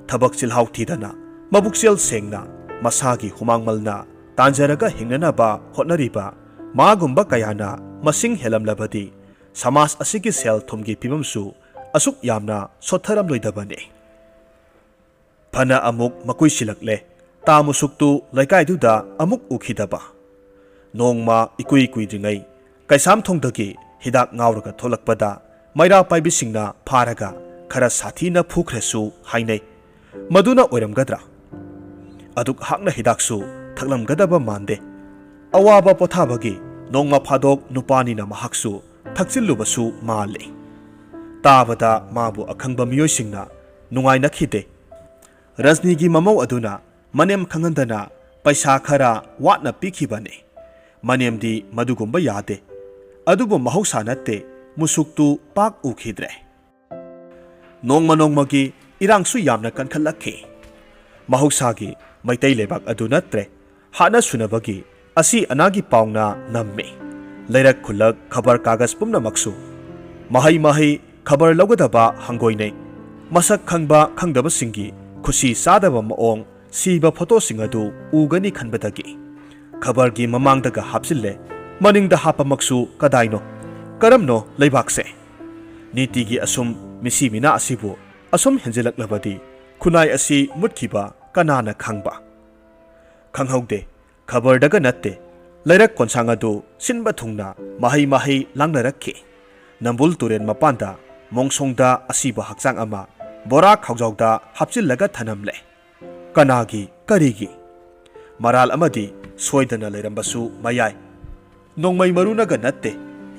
ꯊꯕꯛ ꯆꯤꯜꯍꯥꯎ ꯊꯤꯗꯅ, ꯃꯕꯨꯛꯆꯦꯜ ꯁꯦꯡꯅ, ꯃꯁꯥꯒꯤ ꯍꯨꯃꯥꯡꯃꯜꯅ ꯇꯥꯟꯖꯔꯒ ꯍꯤꯡꯅꯅꯕ ꯍꯣꯠꯅꯔꯤꯕ ꯃꯥꯒꯨꯝꯕ ꯀꯌꯥꯅ ꯃꯁꯤꯡ ꯍꯦꯜꯂꯝꯂꯕꯗꯤ ꯁꯃꯥꯖ ꯑꯁꯤꯒꯤ ꯁꯦꯜ ꯊꯨꯝꯒꯤ ꯐꯤꯕꯝꯁꯨ ꯑꯁꯨꯛ ꯌꯥꯝꯅ ꯁꯣꯠꯊꯔꯝꯂꯣꯏꯗꯕꯅꯤ꯫ ꯐꯅ ꯑꯃꯨꯛ ꯃꯀꯨꯏ ꯁꯤꯜꯂꯛꯂꯦ꯫ ꯇꯥ ꯃꯨꯁꯨꯛꯇꯨ ꯂꯩꯀꯥꯏꯗꯨꯗ ꯑꯃꯨꯛ ꯎꯈꯤꯗꯕ꯫ ꯅꯣꯡꯃ ꯏꯀꯨꯏ ꯀꯨꯏꯗ꯭ꯔꯤꯉꯩ ꯀꯩꯁꯥꯝꯊꯣꯡꯗꯒꯤ ꯍꯤꯗꯥꯛ ꯉꯥꯎꯔꯒ ꯊꯣꯛꯂꯛꯄꯗ ꯃꯩꯔꯥ ꯄꯥꯏꯕꯤꯁꯤꯡꯅ ꯐꯥꯔꯒ ꯈꯔ ꯁꯥꯊꯤꯅ ꯐꯨꯈ꯭ꯔꯦꯁꯨ ꯍꯥꯏꯅꯩ꯫ ꯃꯗꯨꯅ ꯑꯣꯏꯔꯝꯒꯗ꯭ꯔꯥ? ꯑꯗꯨꯛ ꯍꯥꯛꯅ ꯍꯤꯗꯥꯛꯁꯨ ꯊꯛꯂꯝꯒꯗꯕ ꯃꯥꯟꯗꯦ꯫ ꯑꯋꯥꯕ ꯄꯣꯊꯥꯕꯒꯤ ꯅꯣꯡꯃ ꯐꯥꯗꯣꯛ ꯅꯨꯄꯥꯅꯤꯅ ꯃꯍꯥꯛꯁꯨ ꯊꯛꯆꯤꯜꯂꯨꯕꯁꯨ ꯃꯥꯜꯂꯤ꯫ ꯇꯥꯕꯗ ꯃꯥꯕꯨ ꯑꯈꯪꯕ ꯃꯤꯑꯣꯏꯁꯤꯡꯅ ꯅꯨꯡꯉꯥꯏꯅꯈꯤꯗꯦ꯫ ꯔꯖꯅꯤꯒꯤ ꯃꯃꯧ ꯑꯗꯨꯅ ꯃꯅꯦꯝ ꯈꯪꯍꯟꯗꯅ ꯄꯩꯁꯥ ꯈꯔ ꯋꯥꯠꯅ ꯄꯤꯈꯤꯕꯅꯤ꯫ ꯃꯅꯦꯝꯗꯤ ꯃꯗꯨꯒꯨꯝꯕ ꯌꯥꯗꯦ꯫ ꯑꯗꯨꯕꯨ ꯃꯍꯧꯁꯥ ꯅꯠꯇꯦ, ꯃꯨꯁꯨꯛꯇꯨ ꯄꯥꯛ ꯎꯈꯤꯗ꯭ꯔꯦ꯫ ꯅꯣꯡꯃ ꯅꯣꯡꯃꯒꯤ ꯏꯔꯥꯡꯁꯨ ꯌꯥꯝꯅ ꯀꯟꯈꯠꯂꯛꯈꯤ꯫ ꯃꯍꯧꯁꯥꯒꯤ ꯃꯩꯇꯩ ꯂꯩꯕꯥꯛ ꯑꯗꯨ ꯅꯠꯇ꯭ꯔꯦ꯫ ꯍꯥꯠꯅ ꯁꯨꯅꯕꯒꯤ, ꯑꯁꯤ ꯑꯅꯥꯒꯤ ꯄꯥꯎꯅ ꯅꯝꯃꯤ꯫ ꯂꯩꯔꯛ ꯈꯨꯜꯂꯛ, ꯈꯕꯔ ꯀꯥꯒꯖ ꯄꯨꯝꯅꯃꯛꯁꯨ꯫ ꯃꯍꯩ ꯃꯍꯩ ꯈꯕꯔ ꯂꯧꯒꯗꯕ ꯍꯪꯒꯣꯏꯅꯩ꯫ ꯃꯁꯛ ꯈꯪꯕ ꯈꯪꯗꯕꯁꯤꯡꯒꯤ ꯈꯨꯁꯤ ꯆꯥꯗꯕ ꯃꯑꯣꯡ, ꯁꯤꯕ ꯐꯣꯇꯣꯁꯤꯡ ꯑꯗꯨ ꯎꯒꯅꯤ ꯈꯟꯕꯗꯒꯤ꯫ ꯈꯕꯔꯒꯤ ꯃꯃꯥꯡꯗꯒ ꯍꯥꯞꯆꯤꯜꯂꯦ꯫ ꯃꯅꯤꯡꯗ ꯍꯥꯞꯄꯃꯛꯁꯨ ꯀꯗꯥꯏꯅꯣ? ꯀꯔꯝꯅꯣ ꯂꯩꯕꯥꯛꯁꯦ? ꯅꯤꯇꯤꯒꯤ ꯑꯁꯨꯝ ꯃꯤꯁꯤ ꯃꯤꯅꯥ ꯑꯁꯤꯕꯨ ꯑꯁꯨꯝ ꯍꯦꯟꯖꯤꯜꯂꯛꯂꯕꯗꯤ ꯈꯨꯟꯅꯥꯏ ꯑꯁꯤ ꯃꯨꯠꯈꯤꯕ ꯀꯅꯥꯅ ꯈꯪꯕ? ꯈꯪꯍꯧꯗꯦ꯫ ꯈꯕꯔꯗꯒ ꯅꯠꯇꯦ, ꯂꯩꯔꯛ ꯀꯣꯟꯁꯥꯡ ꯑꯗꯨ ꯁꯤꯟꯕ ꯊꯨꯡꯅ ꯃꯍꯩ ꯃꯍꯩ ꯂꯥꯡꯅꯔꯛꯈꯤ꯫ ꯅꯝꯕꯨꯜ ꯇꯨꯔꯦꯜ ꯃꯄꯥꯟꯗ ꯃꯣꯡꯁꯣꯡꯗ ꯑꯁꯤꯕ ꯍꯛꯆꯥꯡ ꯑꯃ ꯕꯣꯔꯥ ꯈꯥꯎꯖꯥꯎꯗ ꯍꯥꯞꯆꯤꯜꯂꯒ ꯊꯅꯝꯂꯦ꯫ ꯀꯅꯥꯒꯤ, ꯀꯔꯤꯒꯤ? ꯃꯔꯥꯜ ꯑꯃꯗꯤ ꯁꯣꯏꯗꯅ ꯂꯩꯔꯝꯕꯁꯨ ꯃꯌꯥꯏ꯫ ꯅꯣꯡꯃꯩ ꯃꯔꯨꯅꯒ ꯅꯠꯇꯦ,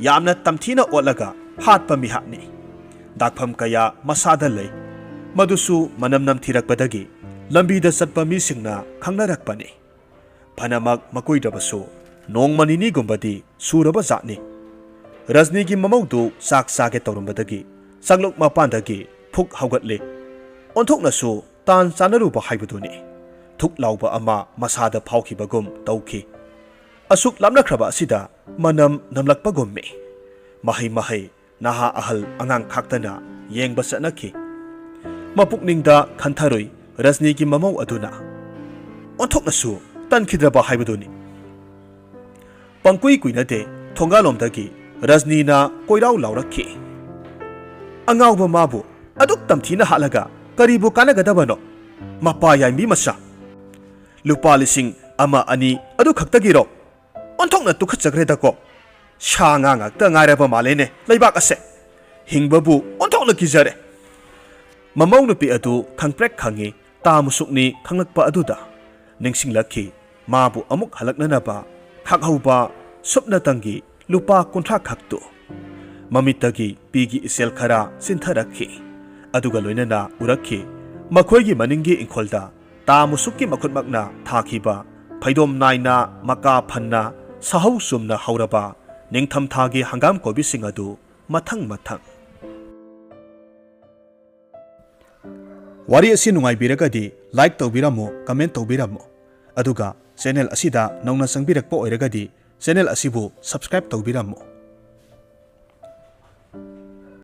ꯌꯥꯝꯅ ꯇꯝꯊꯤꯅ ꯑꯣꯠꯂꯒ ꯍꯥꯠꯄ ꯃꯤꯍꯥꯠꯅꯤ꯫ ꯗꯥꯛꯐꯝ ꯀꯌꯥ ꯃꯁꯥꯗ ꯂꯩ꯫ ꯃꯗꯨꯁꯨ ꯃꯅꯝ ꯅꯝꯊꯤꯔꯛꯄꯗꯒꯤ ꯂꯝꯕꯤꯗ ꯆꯠꯄ ꯃꯤꯁꯤꯡꯅ ꯈꯪꯅꯔꯛꯄꯅꯤ꯫ ꯐꯅꯃꯛ ꯃꯀꯨꯏꯗ꯭ꯔꯕꯁꯨ ꯅꯣꯡꯃ ꯅꯤꯅꯤꯒꯨꯝꯕꯗꯤ ꯁꯨꯔꯕ ꯖꯥꯠꯅꯤ꯫ ꯔꯖꯅꯤꯒꯤ ꯃꯃꯧꯗꯨ ꯆꯥꯛ ꯆꯥꯒꯦ ꯇꯧꯔꯝꯕꯗꯒꯤ ꯆꯥꯛꯂꯨꯛ ꯃꯄꯥꯟꯗꯒꯤ ꯐꯨꯛ ꯍꯧꯒꯠꯂꯤ꯫ ꯑꯣꯟꯊꯣꯛꯅꯁꯨ ꯇꯥꯟ ꯆꯥꯅꯔꯨꯕ ꯍꯥꯏꯕꯗꯨꯅꯤ꯫ ꯊꯨꯛ ꯂꯥꯎꯕ ꯑꯃ ꯃꯁꯥꯗ ꯐꯥꯎꯈꯤꯕꯒꯨꯝ ꯇꯧꯈꯤ꯫ ꯑꯁꯨꯛ ꯂꯥꯞꯅꯈ꯭ꯔꯕ ꯑꯁꯤꯗ ꯃꯅꯝ ꯅꯝꯂꯛꯄꯒꯨꯝꯃꯤ꯫ ꯃꯍꯩ ꯃꯍꯩ, ꯅꯍꯥ ꯑꯍꯜ ꯑꯉꯥꯡ ꯈꯥꯛꯇꯅ ꯌꯦꯡꯕ ꯆꯠꯅꯈꯤ꯫ ꯃꯄꯨꯛꯅꯤꯡꯗ ꯈꯟꯊꯔꯨꯏ ꯔꯖꯅꯤꯒꯤ ꯃꯃꯧ ꯑꯗꯨꯅ꯫ ꯑꯣꯟꯊꯣꯛꯅꯁꯨ ꯇꯟꯈꯤꯗ꯭ꯔꯕ ꯍꯥꯏꯕꯗꯨꯅꯤ꯫ ꯄꯪꯀꯨꯏ ꯀꯨꯏꯅꯗꯦ, ꯊꯣꯡꯒꯥꯜꯂꯣꯝꯗꯒꯤ ꯔꯖꯅꯤꯅ ꯀꯣꯏꯔꯥꯎ ꯂꯥꯎꯔꯛꯈꯤ꯫ "ꯑꯉꯥꯎꯕ ꯃꯥꯕꯨ ꯑꯗꯨꯛ ꯇꯝꯊꯤꯅ ꯍꯥꯠꯂꯒ ꯀꯔꯤꯕꯨ ꯀꯥꯟꯅꯒꯗꯕꯅꯣ? ꯃꯄꯥ ꯌꯥꯏꯃꯤ ꯃꯆꯥ! ꯂꯨꯄꯥ ꯂꯤꯁꯤꯡ ꯑꯃ ꯑꯅꯤ ꯑꯗꯨ ꯈꯛꯇꯒꯤꯔꯣ? ꯑꯣꯟꯊꯣꯛꯅ ꯇꯨꯀꯠꯆꯈ꯭ꯔꯦꯗꯀꯣ꯫ ꯁꯥ ꯉꯥ ꯉꯥꯛꯇ ꯉꯥꯏꯔꯕ ꯃꯥꯜꯂꯦꯅꯦ ꯂꯩꯕꯥꯛ ꯑꯁꯦ꯫ ꯍꯤꯡꯕꯕꯨ ꯑꯣꯟꯊꯣꯛꯅ ꯀꯤꯖꯔꯦ꯫" ꯃꯃꯧ ꯅꯨꯄꯤ ꯑꯗꯨ ꯈꯪꯄ꯭ꯔꯦꯛ ꯈꯪꯉꯤ꯫ ꯇꯥ ꯃꯨꯁꯨꯛꯅꯤ ꯈꯪꯂꯛꯄ ꯑꯗꯨꯗ ꯅꯤꯡꯁꯤꯡꯂꯛꯈꯤ꯫ ꯃꯥꯕꯨ ꯑꯃꯨꯛ ꯍꯜꯂꯛꯅꯅꯕ ꯈꯥꯛꯍꯧꯕ ꯁꯨꯞꯅꯇꯪꯒꯤ ꯂꯨꯄꯥ ꯀꯨꯟꯊ꯭ꯔꯥ ꯈꯛꯇꯨ꯫ ꯃꯃꯤꯠꯇꯒꯤ ꯄꯤꯒꯤ ꯏꯆꯦꯜ ꯈꯔ ꯆꯤꯟꯊꯔꯛꯈꯤ꯫ ꯑꯗꯨꯒ ꯂꯣꯏꯅꯅ ꯎꯔꯛꯈꯤ, ꯃꯈꯣꯏꯒꯤ ꯃꯅꯤꯡꯒꯤ ꯏꯪꯈꯣꯜꯗ ꯇꯥ ꯃꯨꯁꯨꯛꯀꯤ ꯃꯈꯨꯠꯃꯛꯅ ꯊꯥꯈꯤꯕ ꯐꯩꯗꯣꯝ ꯅꯥꯏꯅ ꯃꯀꯥ ꯐꯟꯅ ꯁꯥꯍꯧ ꯆꯨꯝꯅ ꯍꯧꯔꯕ ꯅꯤꯡꯊꯝꯊꯥꯒꯤ ꯍꯪꯒꯥꯝ ꯀꯣꯕꯤꯁꯤꯡ ꯑꯗꯨ ꯃꯊꯪ ꯃꯊꯪ꯫ ꯋꯥꯔꯤ ꯑꯁꯤ ꯅꯨꯡꯉꯥꯏꯕꯤꯔꯒꯗꯤ like ꯇꯧꯕꯤꯔꯝꯃꯨ, comment ꯇꯧꯕꯤꯔꯝꯃꯨ꯫ ꯑꯗꯨꯒ channel ꯑꯁꯤꯗ ꯅꯧꯅ ꯆꯪꯕꯤꯔꯛꯄ ꯑꯣꯏꯔꯒꯗꯤ channel ꯑꯁꯤꯕꯨ subscribe ꯇꯧꯕꯤꯔꯝꯃꯨ꯫